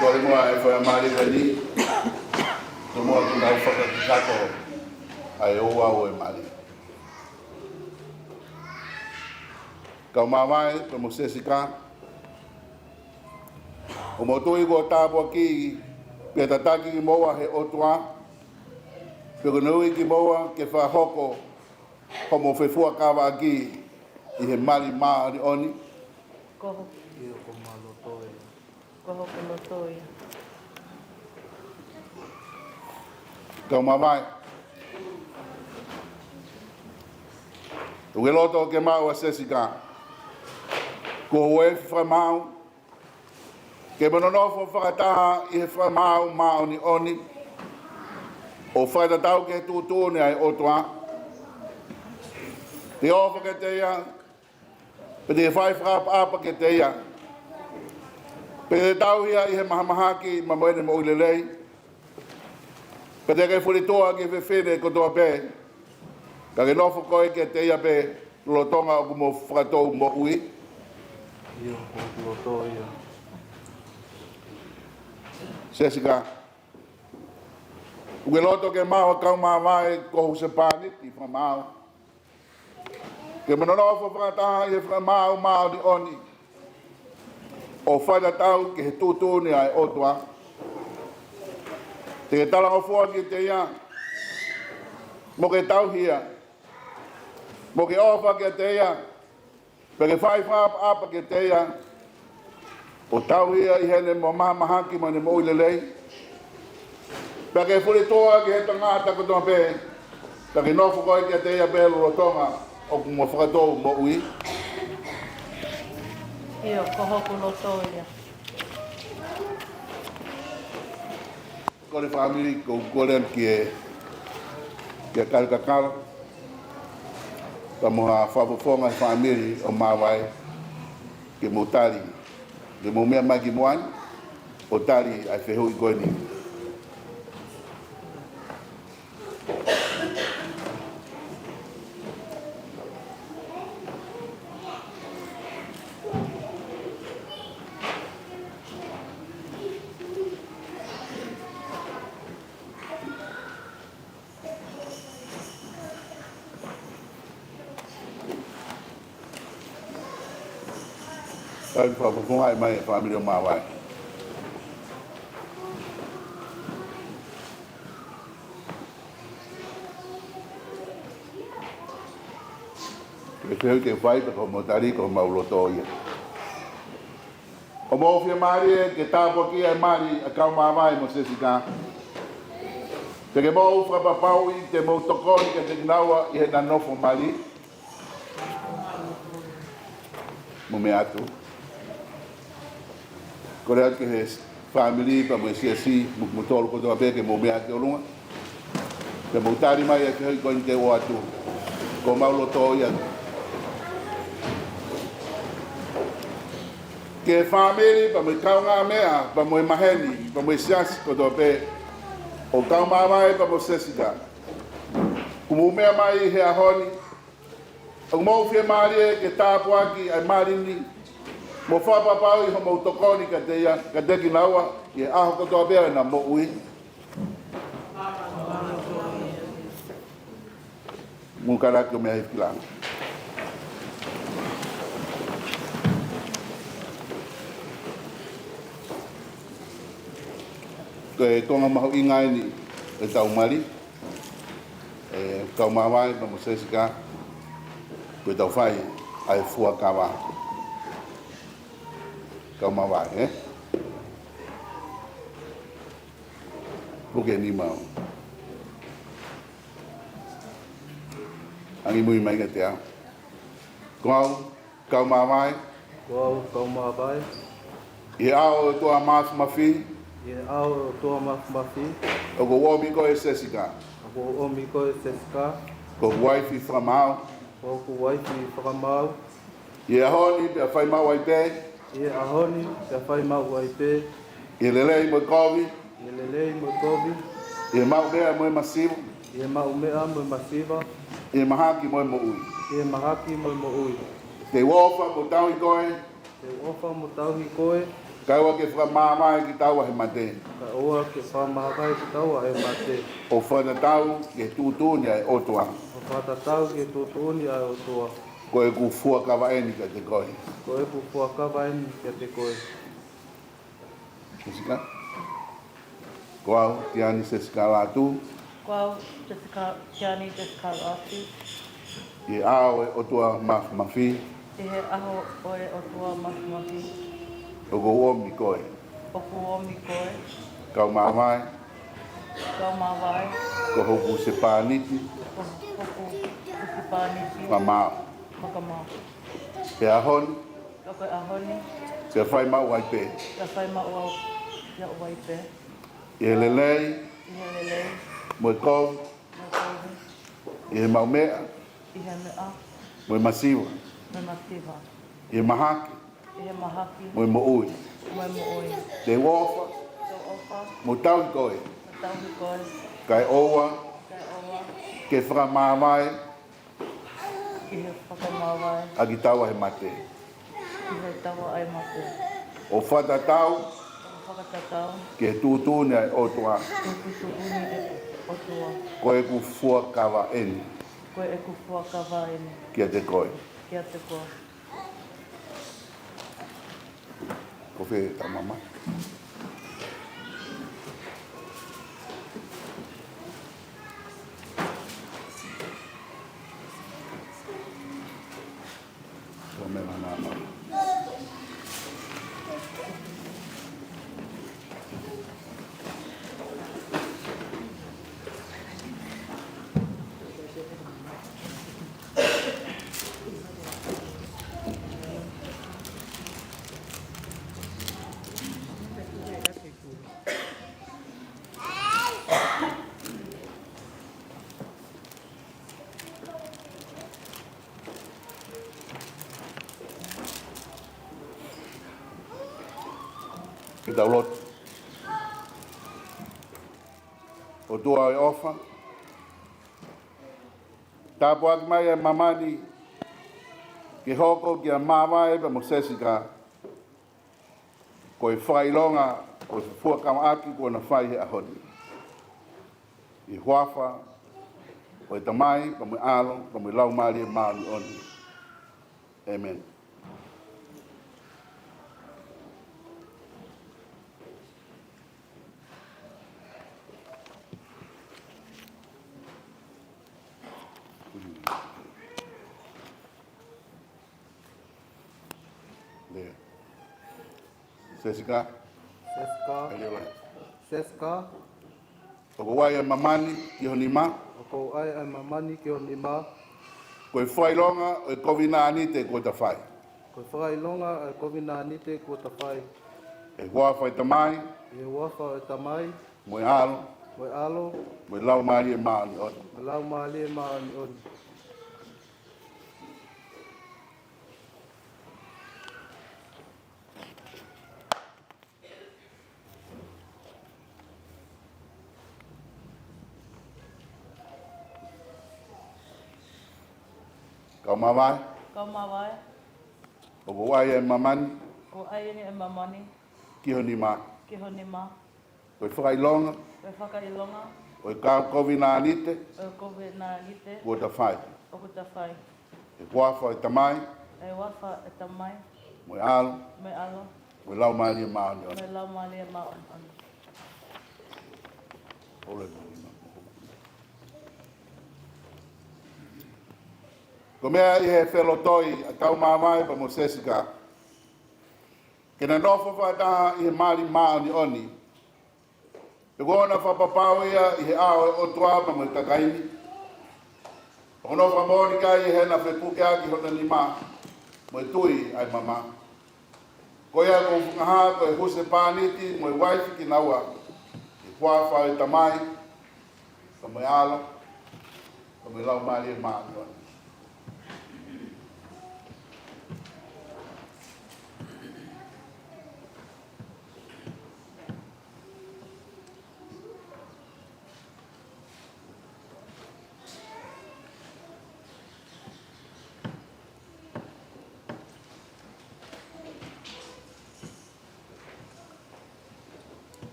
Kole muʻa e faingamālie ko eni, tomuʻa ke tau fakakakato ʻa e ouau ʻo e mali. Kau māvae, pea mo Sesika, ʻoku mou tui kuo tāpuakiʻi pea tataki kimoua ʻe he ʻOtua, pea kuo ne ui kimoua ke fakahoko hoʻomou fefuakavaʻaki ʻi he mali māʻoniʻoni? Ko hoku, ʻIo, ko homau loto ia. Ko hoku loto ia. Kau māvae, ʻoku ke loto ke maʻu ʻa Sesika? Kuo u ʻofa fakamaau ke mo nonofo fakataha ʻi he fakamaau māʻoniʻoni, ʻo fakatatau ki he tuʻutuʻuni ʻa e ʻOtua. Te ke ʻofa kiate ia, pea te ke fai fakaʻapaʻapa kiate ia, pea te ke tauhi ia ʻi he mahamahaki mo ʻene moʻui lelei, pea te ke fulituʻa ki he fefine kotoa pē, ka ke nofo koe kiate ia pē lolotonga ʻoku mo fakatou moʻui? ʻIo, ko hoku loto ia. Sesika, ʻoku ke loto ke maʻu ʻa e kau māvae ko ho husepāniti fakamaau ke mo nonofo fakataha ʻi he fakamaau māʻoniʻoni, ʻo fakatatau ki he tuʻutuʻuni ʻa e ʻOtua? Te ke talangofua kiate ia, mo ke tauhi ia, mo ke ʻofa kiate ia, pea ke fai fakaʻapaʻapa kiate ia, ʻo tauhi ia ʻi heʻene mahamahaki mo ʻene moʻui lelei, pea ke fulituʻa ki he tangata kotoa pē, pea ke nofo koe kiate ia pē lolotonga ʻoku mo fakatou moʻui? ʻIo, ko hoku loto ia. Kole fāmili, ʻoku ou kole atu ki he, ki he kau kakala, pea mo ha fakafofonga ʻo e fāmili ʻo māvae, ke mou tali, ke mou meʻa mai ki muʻa ni ʻo tali ʻa e fehuʻi ko eni. Kae fakafofongaʻi mai e fāmili ʻo māvae. Ke fehuʻi ke fai, pea ko hoʻomou tali, ko homau loto ia. ʻOku mou fiemālie ke tāpuakiʻi ʻa e mali ʻa e kau māvae mo Sesika. Pea ke mou fakapapauʻi te mou tokoni kiate kinaua ʻi heʻena nofo mali? Mou meʻa atu. Kole atu ki he fāmili pea mo e siasi, mo, mo tolu kotoa pē ke mou meʻa ki ʻolunga. Pea mou tali mai ʻa e fehuʻi ko eni te u ʻoatu. Ko homau loto ia. Ki he fāmili pea mo e kaungāmeʻa, pea mo e maheni, pea mo e siasi kotoa pē. ʻOku kau māvae pea mo Sesika. Kuo mou meʻa mai he ʻaho ni, ʻoku mou fiemālie ke tāpuakiʻi ʻa e mali ni, mo fakapapauʻi hoʻomou tokoni kiate ia, kiate kinaua, ʻi he ʻaho kotoa pē ʻena moʻui. Mou kalake mei he kiʻi langi. Ko e konga mahuʻinga ʻeni ʻetau mali, ʻe kau māvae pea mo Sesika, ko ʻetau fai ʻa e fuakava. Kau māvae, ē? Puke nima ʻo ʻange mui mai kiate au. Ko au, kau māvae. Ko au, kau māvae. ʻI he ʻao ʻo e ʻOtua Mafimafi. ʻI he ʻao ʻo e ʻOtua Mafimafi. ʻOku ou ʻomi koe Sesika. ʻOku ou ʻomi koe Sesika. Ko hoku uaifi fakamaau. Ko hoku uaifi fakamaau. ʻI he ʻaho ni pea fai maʻu ai pē. ʻI he ʻaho ni pea fai maʻu ai pē. ʻI he lelei mo e kovi. ʻI he lelei mo e kovi. ʻI he maʻu meʻa mo e masiva. ʻI he maʻu meʻa mo e masiva. ʻI he mahaki mo e moʻui. ʻI he mahaki mo e moʻui. Te u ʻofa mo tauhi koe. Te u ʻofa mo tauhi koe. Kae ʻoua ke fakamāvae kitaua he mate. Kae ʻoua ke fakamāvae kitaua he mate. ʻO fakatatau ki he tuʻutuʻuni ʻa e ʻOtua. ʻO fakatatau ki he tuʻutuʻuni ʻa e ʻOtua. Ko ʻeku fuakava ʻeni kiate koe. Ko ʻeku fuakava ʻeni kiate koe. Sesika. Ko au, Tiani Sesika Lātū. Ko au, Sesika, Tiani Sesika Lātū. ʻI he ʻao ʻo e ʻOtua Mafimafi. ʻI he ʻao ʻo e ʻOtua Mafimafi. ʻOku ou ʻomi koe. ʻOku ou ʻomi koe. Kau māvae. Kau māvae. Ko hoku husepāniti. Ko hoku husepāniti. Fakamaau. Fakamaau. He ʻaho ni. Ko e ʻaho ni. Pea fai maʻu ai pē. Pea fai maʻu au, ia ʻo ai pē. ʻI he lelei. ʻI he lelei. Mo e kovi. Mo e kovi. ʻI he maʻu meʻa. ʻI he meʻa. Mo e masiva. Mo e masiva. ʻI he mahaki. ʻI he mahaki. Mo e moʻui. Mo e moʻui. Te u ʻofa. Te u ʻofa. Mo tauhi koe. Mo tauhi koe. Kae ʻoua. Kae ʻoua. Ke fakamāvae. Ke fakamāvae. ʻA kitaua he mate. Ke tauhi ʻa e mate. ʻO fakatatau. ʻO fakatatau. Ki he tuʻutuʻuni ʻa e ʻOtua. Ki he tuʻutuʻuni ʻa e ʻOtua. Ko ʻeku fuakava ʻeni. Ko ʻeku fuakava ʻeni. Kiate koe. Kiate koe. Ko fē ʻeta mama? Ko me mama mama. Ke tau lotu. ʻOtua ʻofa, tāpuaki mai ʻa e mama ni ke hoko kia Māvae pea mo Sesika ko e fakaʻilonga ʻo e fuakava ʻaki kuo na fai he ʻaho ni. ʻI he huafa ʻo e Tamai, pea mo e ʻAlo, pea mo e Laumālie Māʻoniʻoni. ʻĒmeni. Lea. Sesika. Sesika. Ai, lea. Sesika. ʻOku ou ʻai ʻa e mama ni ki ho nima. ʻOku ou ʻai ʻa e mama ni ki ho nima. Ko e fakaʻilonga ʻo e kovinānite kuo ta fai. Ko e fakaʻilonga ʻo e kovinānite kuo ta fai. ʻI he huafa ʻo e Tamai. ʻI he huafa ʻo e Tamai. Mo e ʻAlo. Mo e ʻAlo. Mo e Laumālie Māʻoniʻoni. Mo e Laumālie Māʻoniʻoni. Kau māvae. Kau māvae. ʻOku ʻai e māmani. ʻOku ʻai e māmani. Ki ho nima. Ki ho nima. Ko e fakaʻilonga. Ko e fakaʻilonga. ʻO e kau kovinānite. ʻO e kovinānite. Kuo ta fai. ʻOku ta fai. ʻI he huafa ʻo e Tamai. ʻI he huafa ʻo e Tamai. Mo e ʻAlo. Mo e ʻAlo. Mo e Laumālie Māʻoniʻoni. Mo e Laumālie Māʻoniʻoni. ʻOle mo nima. Ko e meʻa ʻi he felotoi ʻa e kau māvae pea mo Sesika, ke na nofo fakataha ʻi he mali māʻoniʻoni. Pea ko ʻena fakapapau ia ʻi he ʻao ʻo e ʻOtua pea mo e kakai ni. Ko hono fakamoʻoni ki ai ʻi heʻena fepukeʻaki hona nima mo e tui ʻa e mama. Ko ia ʻoku ou fakahā ko e husepāniti mo e uaifi kinaua, ʻi he huafa ʻo e Tamai, pea mo e ʻAlo, pea mo e Laumālie Māʻoniʻoni.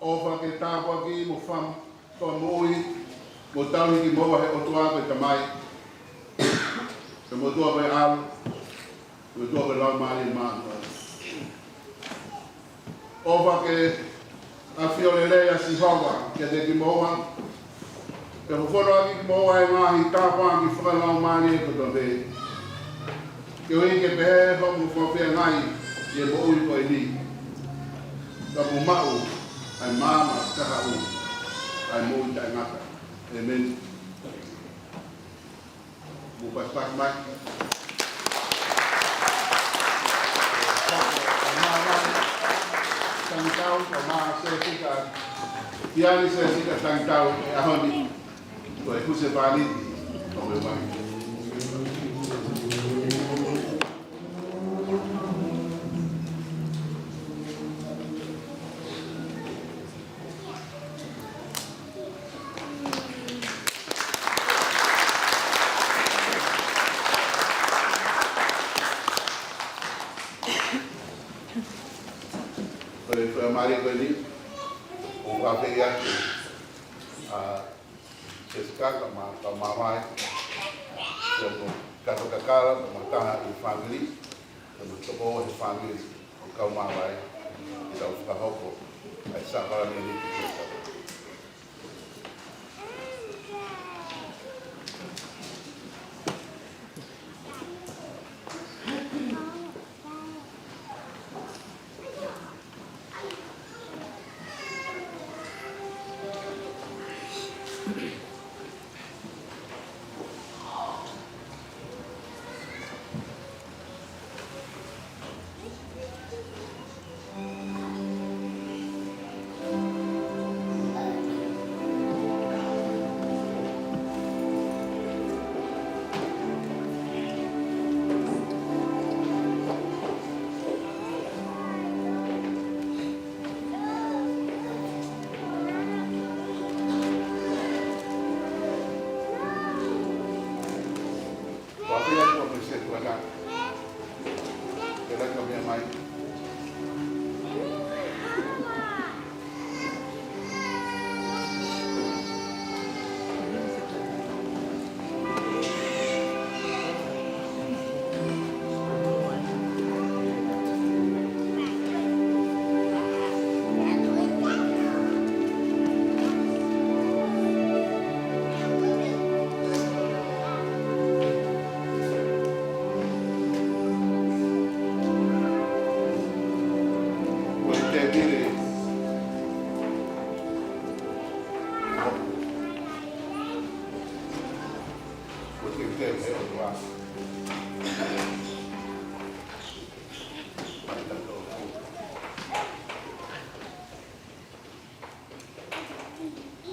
ʻOfa ke tāpuaki mo fam-, fakamoʻui mo tauhi kimoua ʻe he ʻOtua ko e Tamai, pea mo e ʻOtua ko e ʻAlo, mo e ʻOtua ko e Laumālie Māʻoniʻoni. ʻOfa ke ʻafio lelei ʻa Sihova kiate kimoua, pea fofongaʻaki kimoua ʻi he ngaahi tāpuaki fakalaumālie kotoa pē, koeʻuhi ke pehē hoʻomo fakafeangai ʻi he moʻui ko eni, ka mo maʻu ʻa e maama taʻekahaʻu, ʻa e moʻui taʻengata. ʻĒmeni. Mou paspas mai. Tangitau, ko Mā Sesika, Tiani Sesika Tangitau, ʻi he ʻaho ni, ko e husepāniti ʻo e uaifi. Ko e faingamālie ko eni, ʻoku ou ʻafeʻi atu ʻa Sesika kae ʻumaʻā e kau māvae, pea mo Kato Kakala, pea mo e taha ʻi he fāmili, pea mo e tokoua he fāmili ʻo e kau māvae, ke tau fakahoko ʻa e sākalamēniti. Ko e pia ko e pese tuana. Ke laka meʻa mai.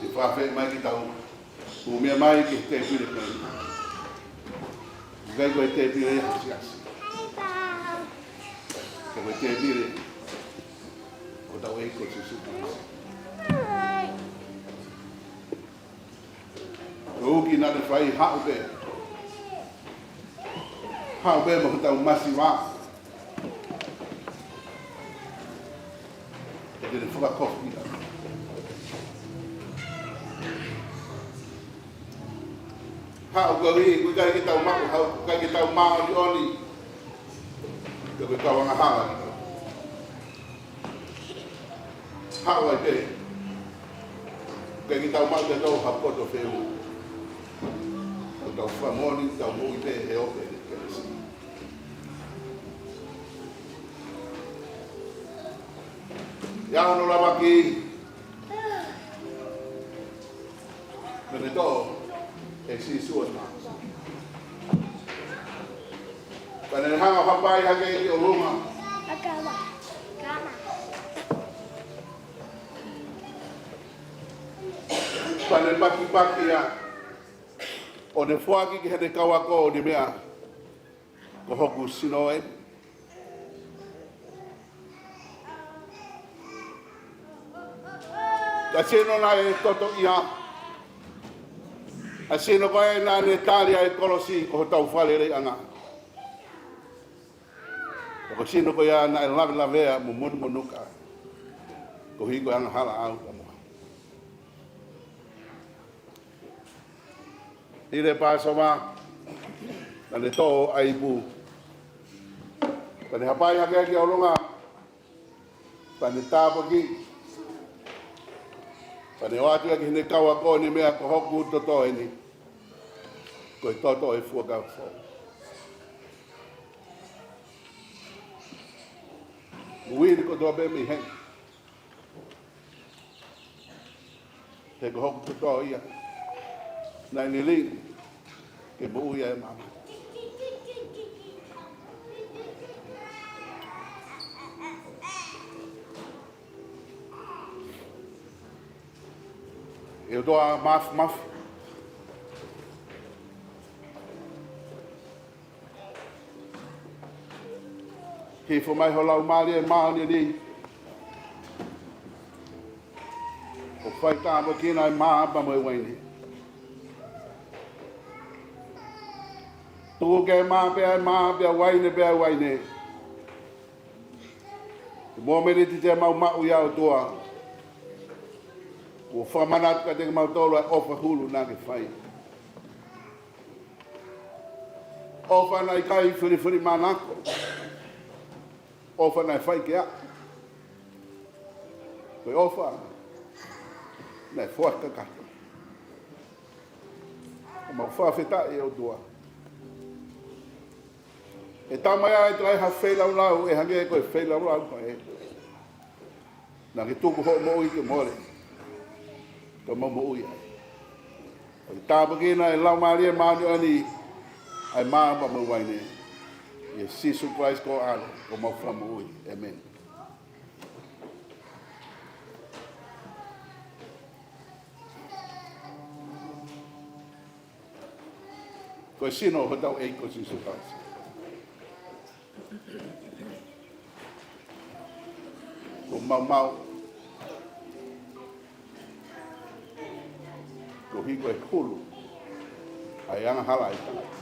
Ke fakaafeʻi mai ke tau hū meʻa mai ki he tēpile ko eni. ʻIkai ko e tēpile ia ha siasi. Ka ko e tēpile ʻo hotau ʻEiki ko Sīsū Kalaisi. Ko e uki naʻa ne fai, haʻu pē. Haʻu pē mo hotau masiva. Ke te fakakofi ʻa. Haʻu ka ui, ʻoku ʻikai ke tau maʻu, haʻu, ʻikai ke tau māʻoniʻoni. Ka ko e kau angahala. Haʻu ai pē. ʻIkai ke tau maʻu ke tau ha poto feʻunga. Ko ʻetau fakamoʻoni, tau moʻui pē he ope ʻa e kelesi. ʻI hono lavaki mei he toʻo ʻe Sīsū ʻa e mā. Pea ne hanga ʻo hapai hake ki ʻolunga. Pea ne pakipaki ia, ʻo ne foaki ki heʻene kau ako ʻa e meʻa ko hoku sino ē. Ko e sino naʻe totoʻia. Ko e sino ko ē naʻa ne tali ʻa e kolosi ko hotau fakaleleiʻanga. Ko e sino ko ia naʻe lavelavea mo monumonuka. Koeʻuhi ko e angahala ʻa e ʻOtua mo ʻIle Pāsova, naʻa ne toʻo ʻa e ipu. Pea ne hapai hake ki ʻolunga. Pea ne tāpuaki. Pea ne ʻoatu ia ki heʻene kau ako ʻo ne meʻa ko hoku toto eni. Ko e toto ʻo e fuakava foʻou. Moʻui ni kotoa pē mei heni. He ko hoku toto ia. Naʻe lilingi ke moʻui ʻa e māmani. ʻE ʻOtua Māfimafi. Hifo mai ho Laumālie Māʻoniʻoni. ʻO fai tāpuekina ʻa e mā pea mo e uaine. Tuku ke mā pea ʻa e mā pea uaine pea ʻa e uaine. He mōmeniti te mau maʻu ia ʻOtua. Kuo fakamanatu kiate kimautolu ʻa e ʻofa hulu naʻa ke fai. ʻOfa naʻe ʻikai filifilimānako. ʻOfa naʻe fai ke aʻu. Ko e ʻofa naʻe foaki kakato. ʻOku mau fakafetaʻi ʻe ʻOtua. ʻE tau mai ai ʻe tau ʻi ai ha feilaulau, ʻe hangē ko e feilaulau ko ē. Naʻa ke tuku hoʻo moʻui ke mole. Ka mau moʻui ai. ʻO ke tāpuekina ʻe he Laumālie Māʻoniʻoni ʻa e mā pea mo e uaine. ʻIa Sīsū Kalaisi ko ho ʻAlo, ko homau Fakamoʻui. ʻĒmeni. Ko e sino hotau ʻEiki ko Sīsū Kalaisi. Ko e maumau. Koeʻuhi ko e hulu ʻa e angahala ʻa e tangata.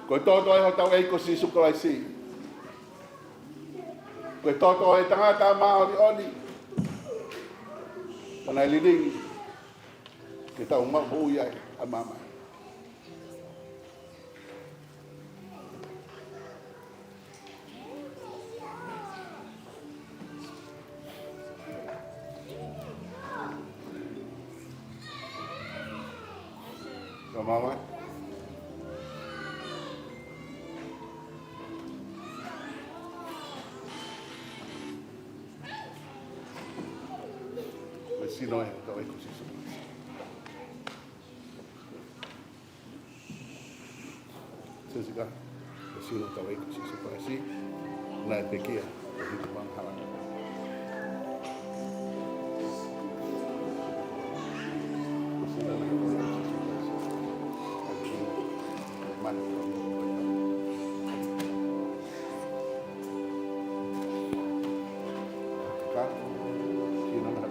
Ko e toto ʻa hotau ʻEiki ko Sīsū Kalaisi. Ko e toto ʻa e tangata māʻoniʻoni. Pea naʻe lilingi ke tau maʻu moʻui ai ʻa māmani. Ka māmani. Ko e sino ʻa hotau ʻEiki ko Sīsū Kalaisi. Sēsika, ko e sino hotau ʻEiki ko Sīsū Kalaisi, naʻe pekia koeʻuhi ko e angahala. Ka, sino naʻe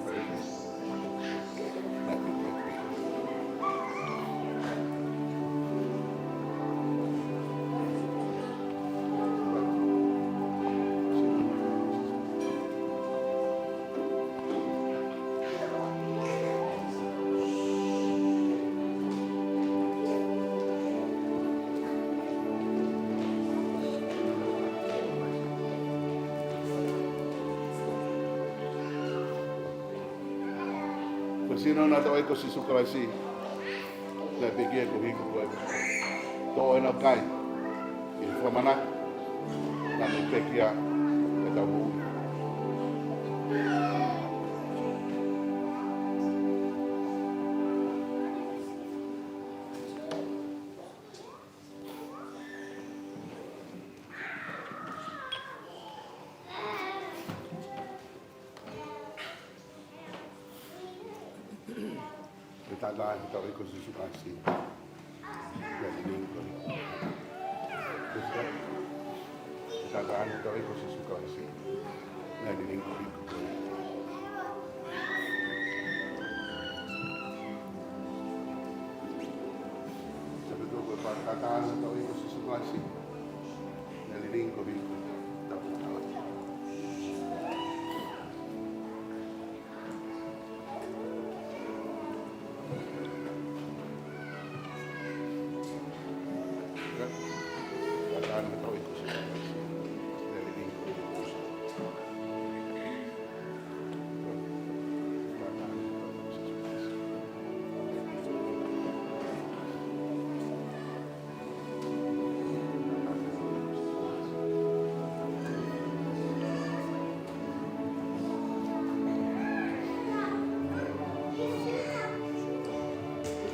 Sino naʻa tau ʻEiki ko Sīsū Kalaisi, naʻe pekia koeʻuhi ko koe. Toʻo ʻena kai, ʻi he fakamanatu, naʻa ne pekia ʻetau moʻui. Pea taʻataʻa ʻetau ʻEiki ko Sīsū Kalaisi, naʻe lilingi koeʻuhi ko koe. Pea taʻataʻa ʻetau ʻEiki ko Sīsū Kalaisi, naʻe lilingi koeʻuhi ko koe. Pea taʻataʻa ʻetau ʻEiki ko Sīsū Kalaisi, naʻe lilingi koeʻuhi ko koe.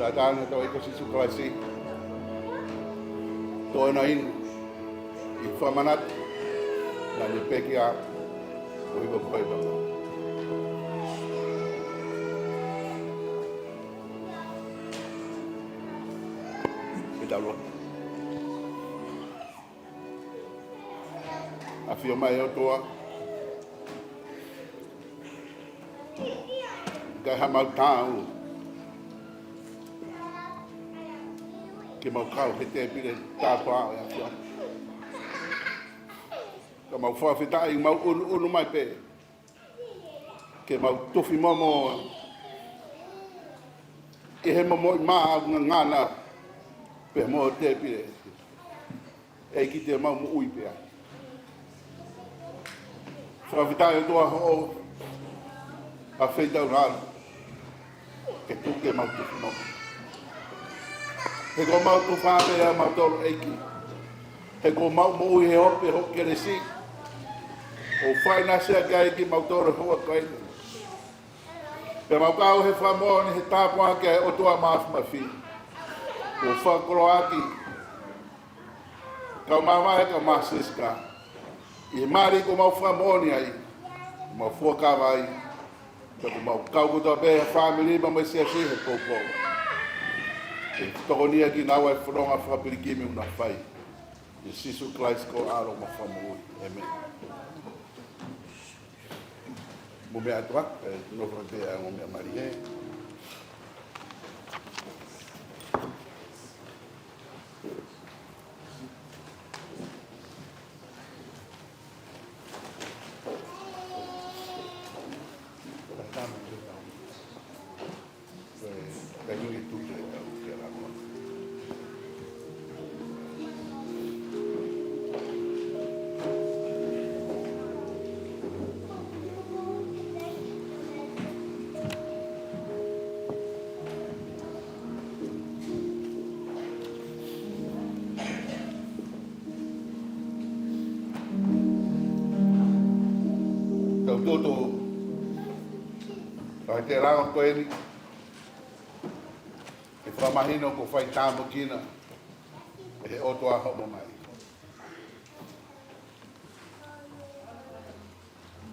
Taʻataʻa ʻetau ʻEiki ko Sīsū Kalaisi, toʻo ʻena inu, ʻi he fakamanatu, naʻa ne pekia koeʻuhi ko koe. Pea tau lotu. ʻAfio mai ʻOtua, ʻikai haʻamau taau ke mau kau he tēpile tāpuaki ʻo e ʻAfiona. Ka mau fakafetaʻi, mau ʻunuʻunu mai pē ke mau tufi momo ʻi he momoʻi maʻungangana pea mo e tēpile, ʻEiki, te mau moʻui pē ai. Fakafetaʻi ʻOtua hoʻo ʻafeitaulalo ke tuku ke mau tufi momo. He ko mau tufa pē ʻa mautolu, ʻEiki. He ko mau moʻui he ope hoʻo kelesi. ʻO fainasi ʻaki ai kimautolu he houa ko eni. Pea mau kau he fakamoʻoni he tāpuaki ʻa e ʻOtua Māfimafi. ʻO fakakoloaʻaki kau mamae, kau māsiasi, ʻi he mali kuo mau fakamoʻoni ai, mau fuakava ai. Pea kuo mau kau kotoa pē he fāmili pea mo e siasi he poupou, ke tokoniʻi kinaua ʻe he fononga fakapilikimi ʻoku na fai. ʻIa Sīsū Kalaisi ko e ʻAlo mo e Fakamoʻui. ʻĒmeni. Mo e meʻa atu ā, ʻe nofo pē ʻa e ongo meʻa mālie. Tau tutu ʻa e tēlanga ko eni, ke fakamahino kuo fai tāpuekina ʻe he ʻOtua hoʻo mamahi.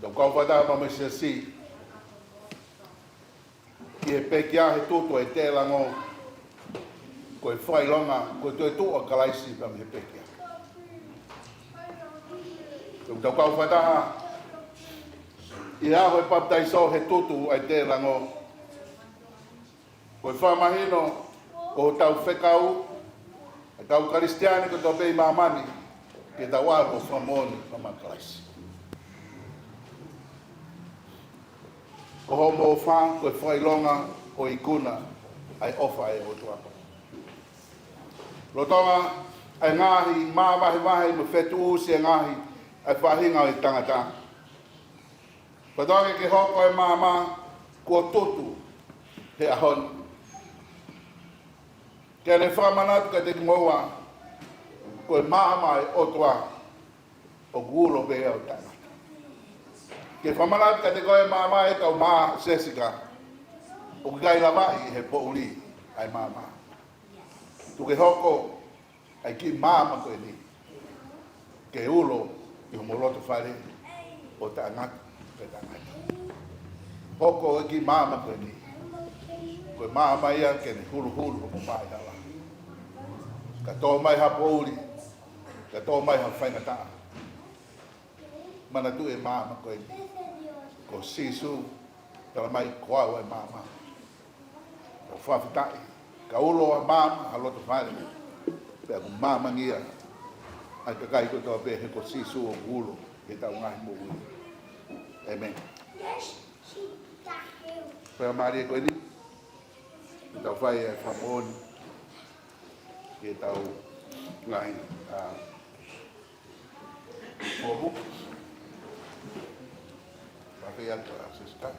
Tau kau fakataha pea mo e siasi ʻi he pekia he tutu ʻa e tēlanga, ko e fakaʻilonga ko e toetuʻu ʻa Kalaisi pea mei he pekia. Tau, tau kau fakataha ʻi he ʻaho ʻo e papitaiso he tutu ʻa e tēlanga, ko e fakamahino ko hotau fekau, ʻa e kau Kalisitiane kotoa pē ʻi māmani, ke tau ʻalu ʻo fakamoʻoni pea mo Kalaisi. Ko hoʻomo ʻofa ko e fakaʻilonga ʻo e ikuna ʻa e ʻofa ʻa e ʻOtua. Lolotonga ʻa e ngaahi māvahevahe mo e fetuʻusi ʻa e ngaahi, ʻa e faʻahinga ʻo e tangata, fakatokangaʻi ke hoko ʻa e maama kuo tutu he ʻaho ni. Ke ne fakamanatu kiate kimoua, ko e maama ʻa e ʻOtua ʻoku ulo pē ʻo taʻengata. Ke fakamanatu kiate koe maama ʻe kau mā Sesika, ʻoku ʻikai lavaʻi he poʻuli ʻa e maama. Tuku ke hoko ʻa e kiʻi maama ko eni ke ulo ʻi homo loto fale ʻo taʻengata pē taʻengata. Hoko e kiʻi maama ko eni ko e maama ia ke ne huluhulu homo maʻi hala. Ka tō mai ha poʻuli, ka tō mai ha faingataʻa, manatuʻi e maama ko eni. Ko Sīsū, tala mai ko au ʻa e maama. Ko e fakafetaʻi, ka ulo ʻa e maama ʻa loto fale, pea ʻoku maamangia ʻa e kakai kotoa pē he ko Sīsū ʻoku ulo ʻi heʻetau ngaahi moʻui. ʻĒmeni. Pea mālie ko eni, ke tau fai e fakamoʻoni ki heʻetau ngaahi, ā, Fomu. Pakai atu a Sesika.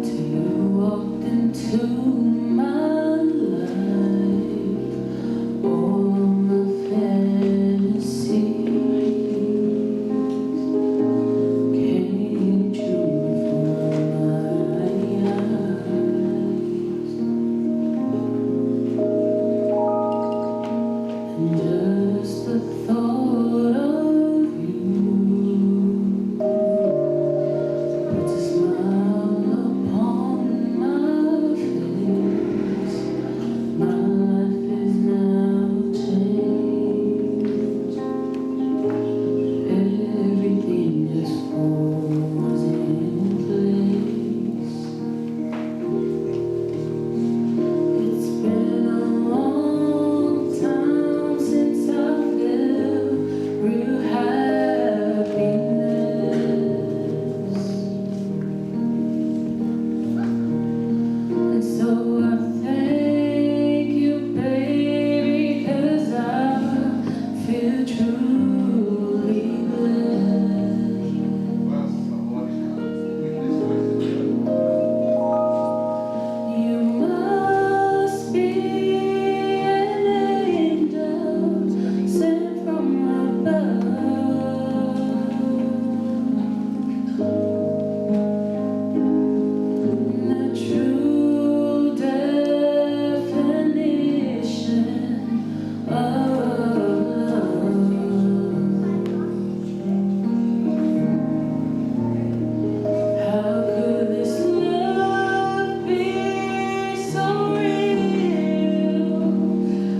Till you walked into my life, all my fantasies came true before my eyes. And just the thought of you puts a smile upon my face. My life is now changed. Everything just falls in place. It's been a long time since I felt real happiness. And so I thank you, baby, 'cause I feel truly blessed. You must be an angel sent from above. The true definition of love. How could this love be so real?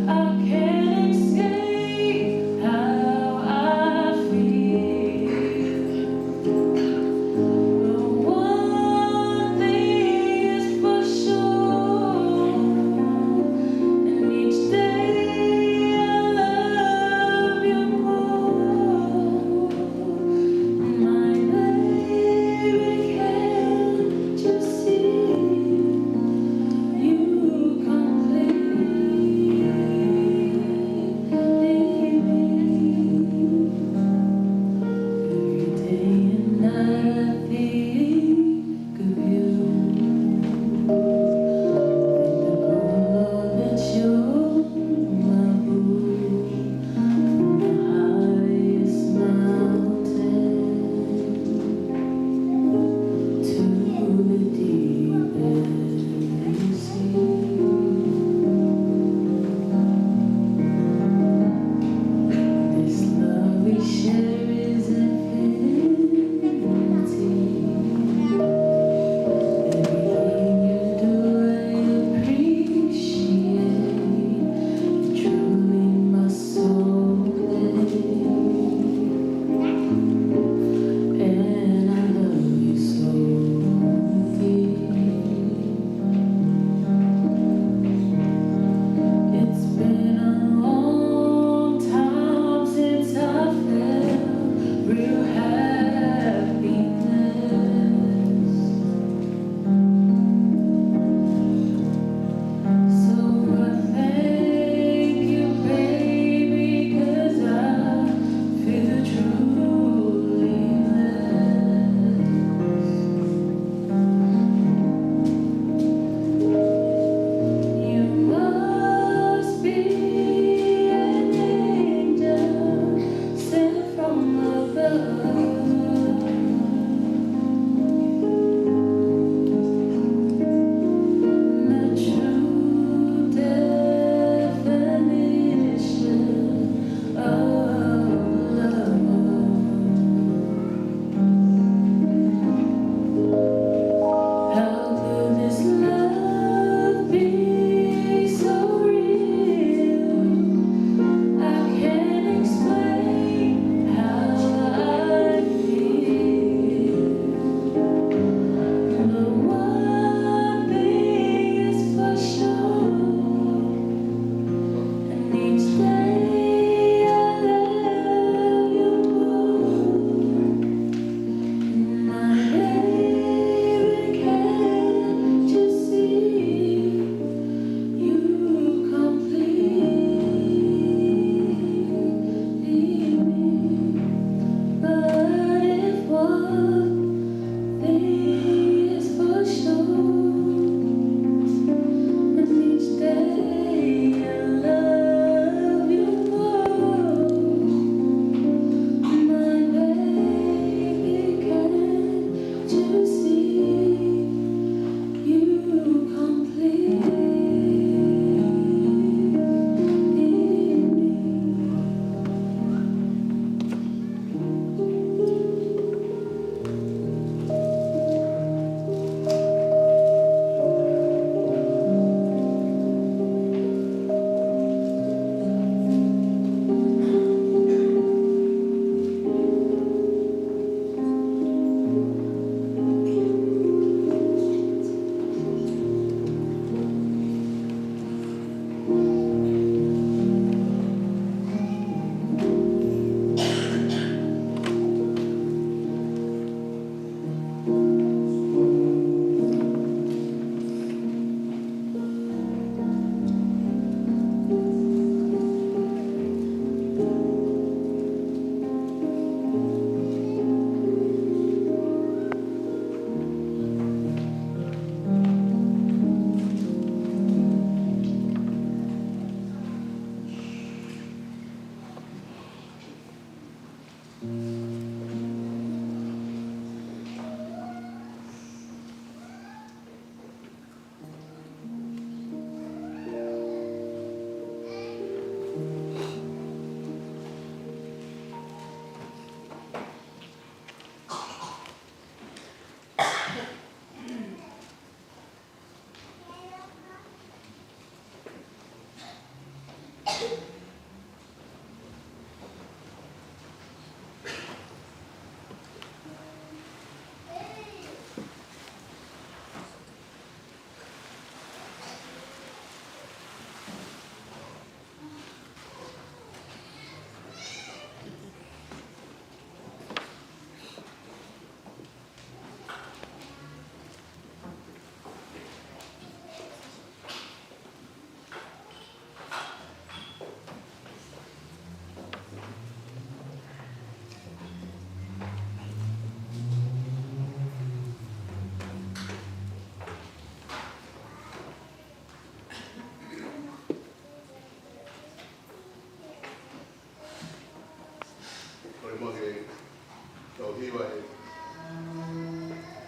I can't escape how I feel. But one thing is for sure, and each day I love you more. My baby, can't you see you completely me? Every day and night I think of you. Think of all that you're my boo. From the highest mountain to the deepest sea. This love we share is infinity.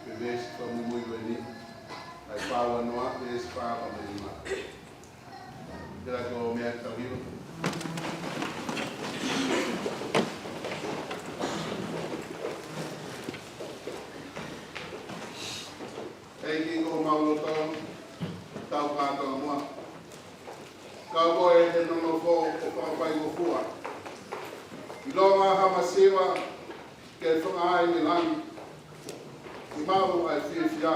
Pea veesi fakamuimui ko eni, ʻa e fā ua noa, veesi fā fā mo e nima. Pea ko e meʻa tau hiva. ʻEiki ko homau loto, tau kātoa muʻa. Kau koe he nonofo ʻo fakafaingofua. ʻIlonga ha masiva ke fakahā ʻi langi. Ke maʻu ʻa e fiefia,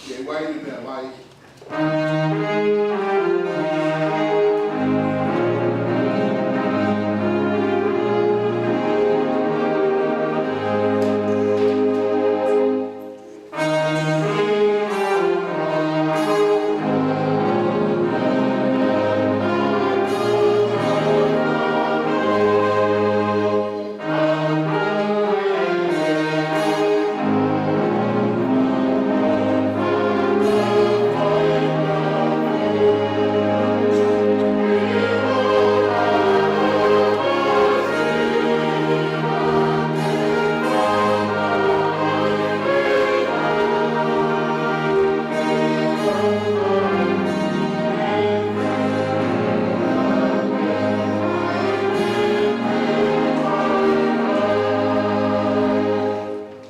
ke uaine meʻa mai.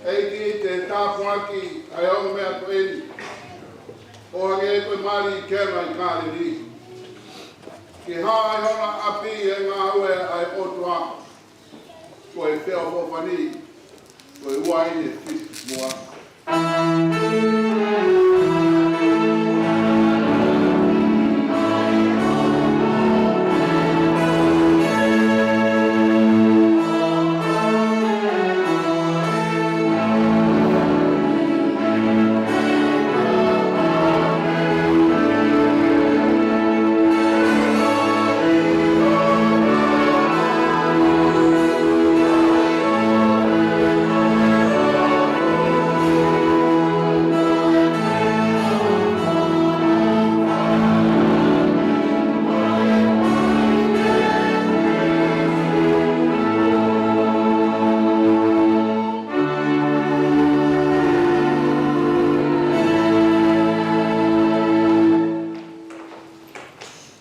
ʻEiki, te tāpuaki ʻa e ongo meʻa ko eni, ʻo hangē ko e mali ʻi Kena ʻi Kāleli. Ke hā ʻi hona ʻapi ʻa e ngāue ʻa e ʻOtua, ko e feʻofoʻofani, ko e uaine fisikimoa.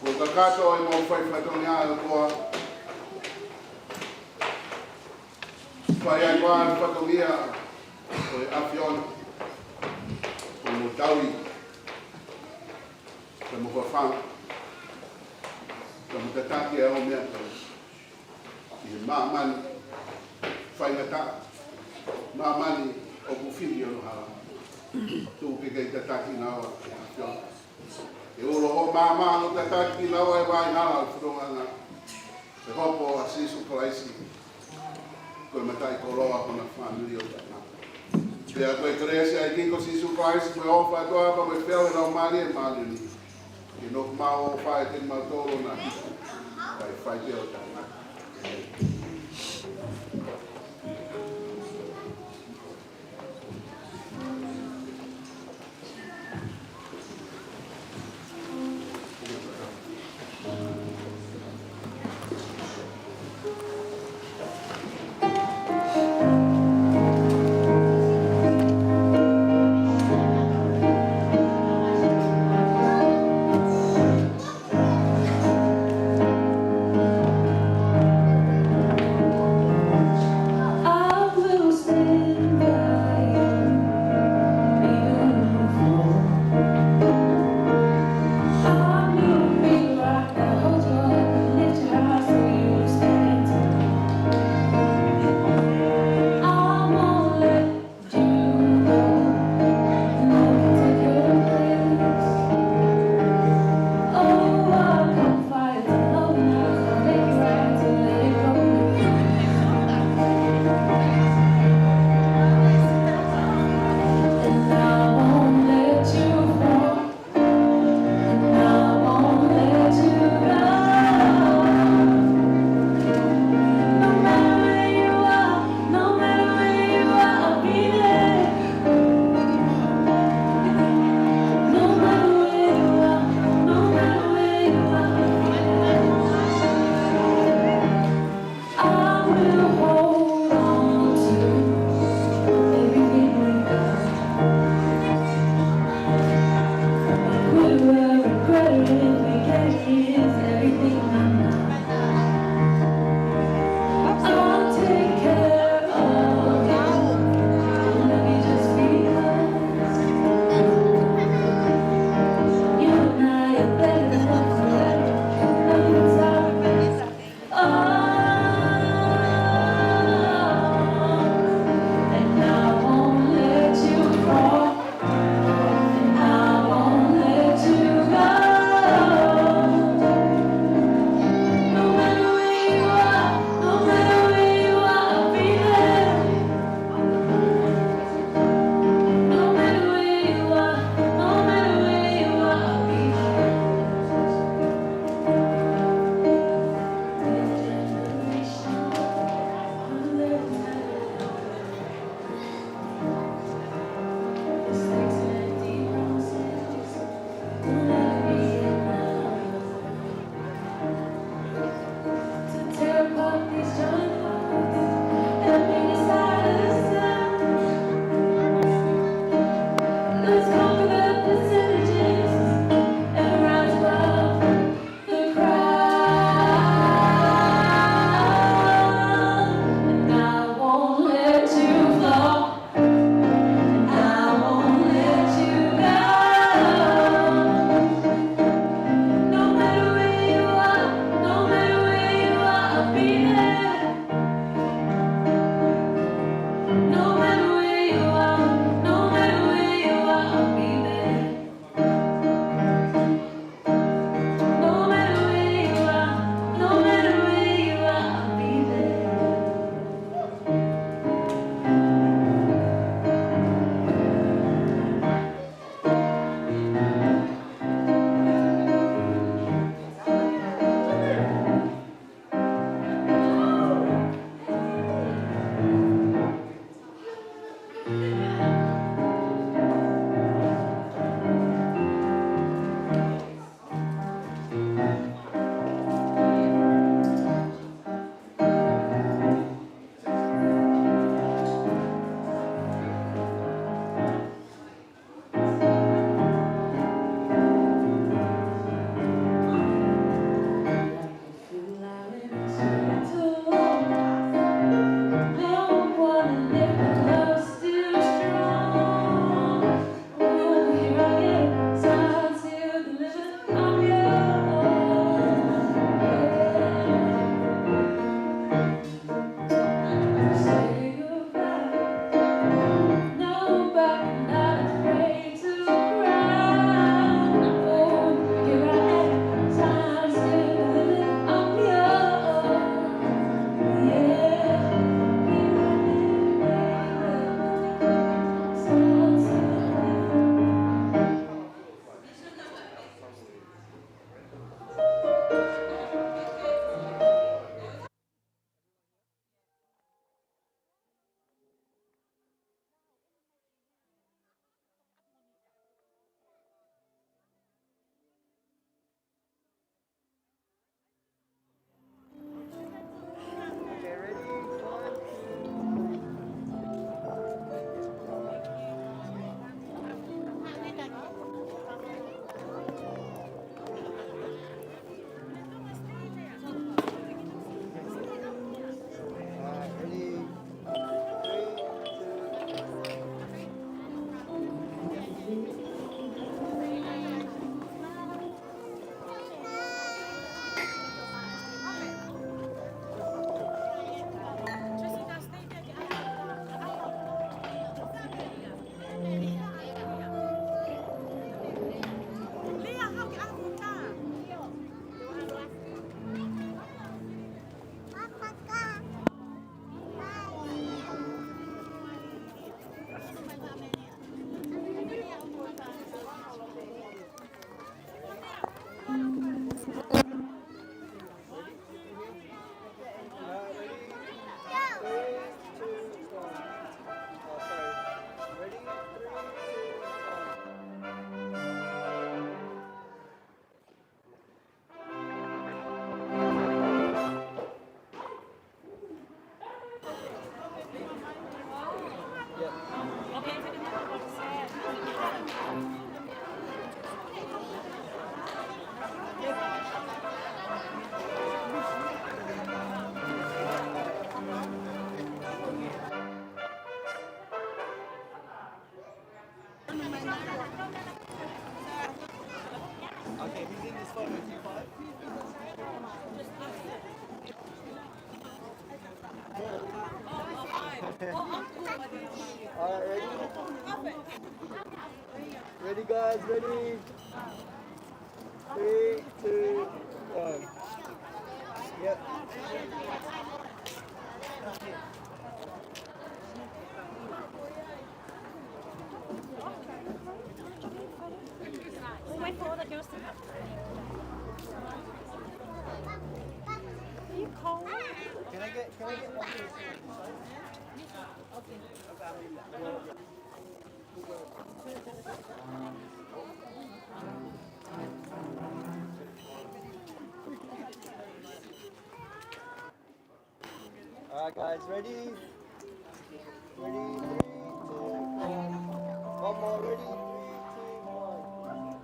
Kuo kakato ʻemau fai fatongia, ʻe ʻOtua. Fai ai ʻa e fatongia ʻo e ʻAfiona, ʻo mo tauhi, ʻo mo fafanga, ʻo mo tataki ʻa e ongo meʻa ko eni ʻi he māmani faingataʻa, māmani ʻoku fili hono hala. Tuku ke kei tataki kinaua ʻe he ʻAfiona. Ke ulo hoʻo maama ʻo tataki kinaua ʻi he vaʻinga ʻo e fononga, ke hopo ʻa Sīsū Kalaisi ko e mataʻikoloa ʻo hona fāmili ʻo taʻengata. Pea ko e kelesi ʻa e ʻEiki ko Sīsū Kalaisi, ko e ʻofa ʻa e ʻOtua, pea mo e feohi ʻa e Laumālie Māʻoniʻoni, ke nofo maʻu ʻo fai ʻiate kimautolu ʻo na hita, kae fai pē ʻo taʻengata. No, but I'm not afraid to cry. Oh, here I am, time's still I'm yours. Yeah, here I am, baby. So, so, All right, ready? Ready, guys, ready? Three, two, one. Yep. We'll wait for all the girls to come. Are you cold? Can I get, can I get one? All right, guys, ready? Ready, three, two, one. One more, ready? Three, two, one.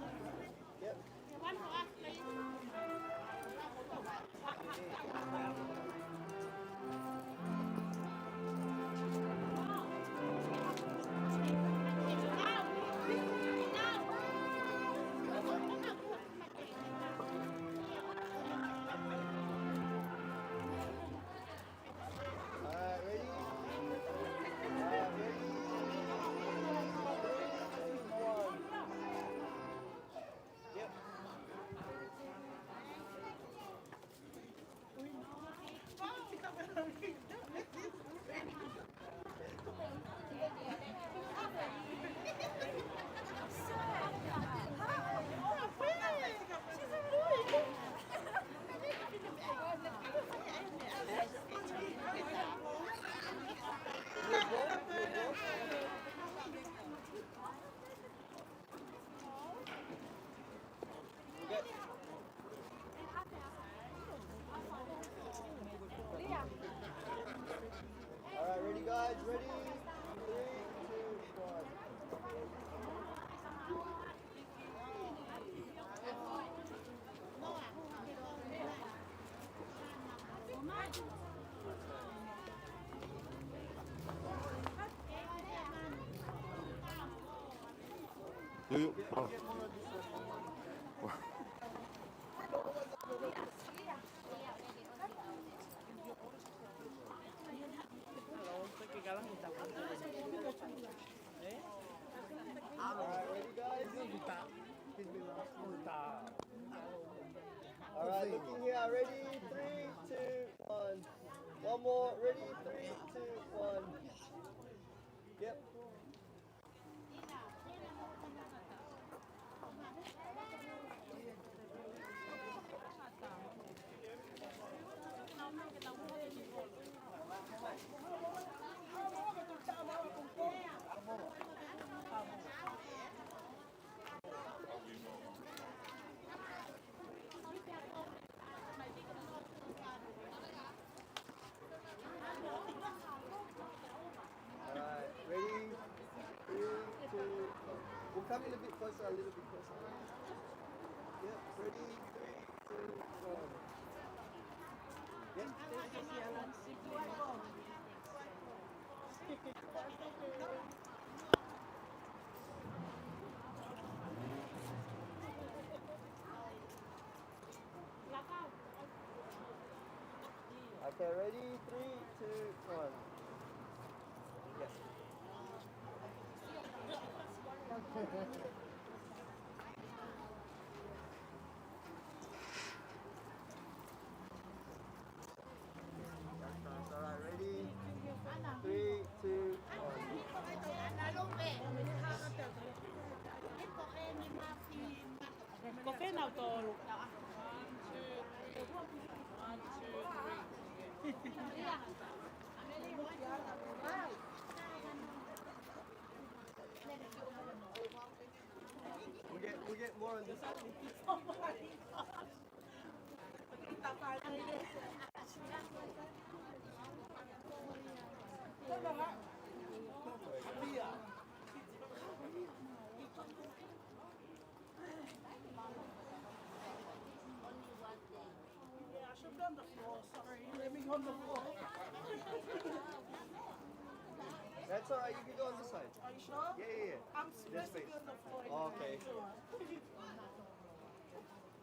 Yep. All right, ready, guys? Ready? Three, two, one. Yo, yo. Looking here, ready, three, two, one. One more, ready, three, two, one. Yep. All right, ready? Three, two, one. We'll come in a bit closer, a little bit closer. Yep, ready? Three, two, one. Yep. Okay, ready? Three, two, one. Yes. All right, ready? Three, two, one. Ko fē nautolu? One, two, one, two, three. We get, we get more on this side. Yeah, I should be on the floor. Sorry, you let me on the floor. That's all right. You can go on this side. Are you sure? Yeah, yeah, yeah. I'm supposed to be on the floor. Okay.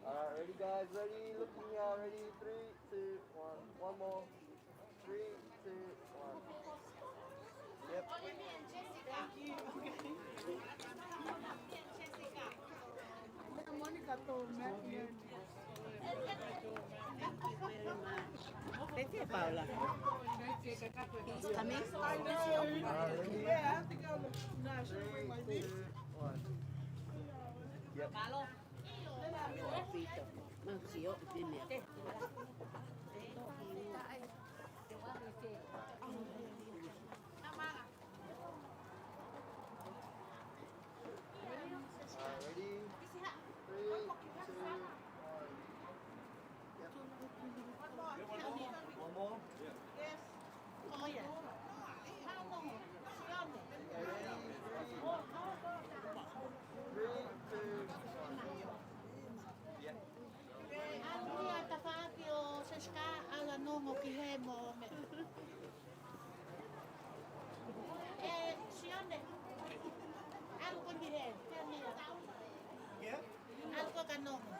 All right, ready, guys? Ready? Looking here. Ready? Three, two, one. One more. Three, two, one. Yep. Thank you. Thank you, Paula. He's coming. I know. Yeah, I have to go. No, I should bring my niece. Three, two, one. Yep. All right, ready? Three, two, one. Yep. One more? Yes. Oh, yeah. Ready? Three, two, one. Yep. ʻAlu ia tafaʻaki ʻo Jessica, ʻalu ʻo nongo ki hē mo meʻa. ʻE, Sione. ʻAlu koe ki hē, Sione. ʻAlu koe ka nongo.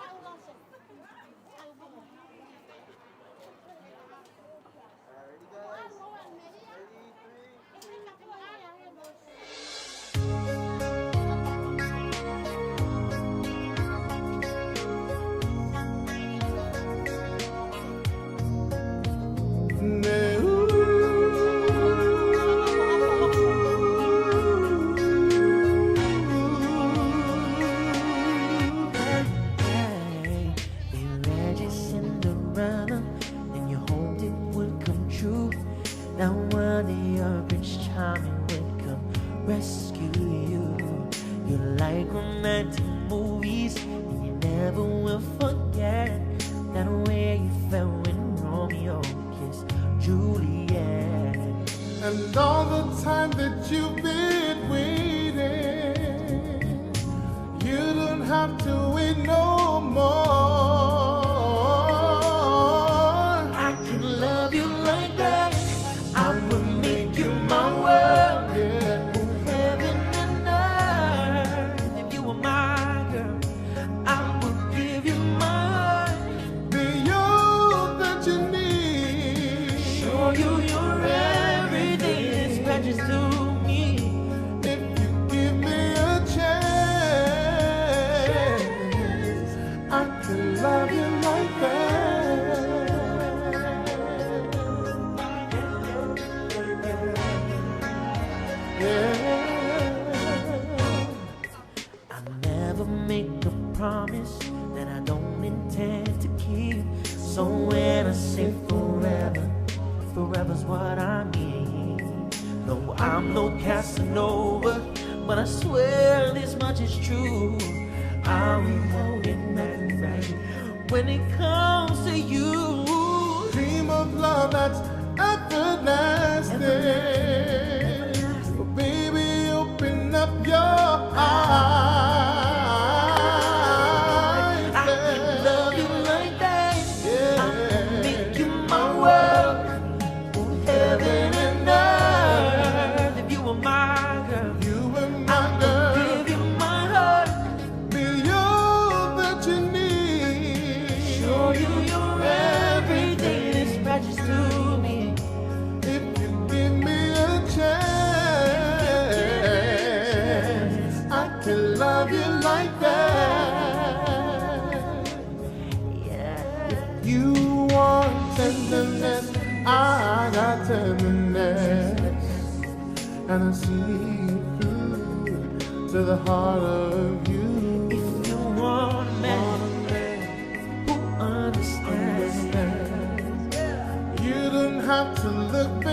ʻAlu Lose. ʻAlu koe. All right, ready, guys? Ready, three, two, one. Imagine Cinderella and you hoped it would come true. Now one of your Prince Charming would come rescue you. You like romantic movies, and you never will forget that way you felt when Romeo kissed Juliet. And all the time that you've been waiting, you don't have to wait no more. I can love you like that. I will make you my world. Yeah. Move heaven and earth. If you were my girl, I will give you my heart. Be all that you need. Show you you're everything is precious to me. If you give me a chance. Love is what I need. No, I'm no Casanova, but I swear this much is true. I'll be holding nothing back when it comes to you. Dream of love that's everlasting. Everlasting. But baby, open up your eyes. I can love you like that. Yeah. I can make you my world. Heaven and earth, if you were my girl, you were my girl. I would give you my heart. Be all that you need. Show you you're everything. It's precious to me. If you give me a chance, I can love you like that. Yeah. If you want tenderness, I got tenderness. And I see through to the heart of you. If you want a man who understands, you don't have to look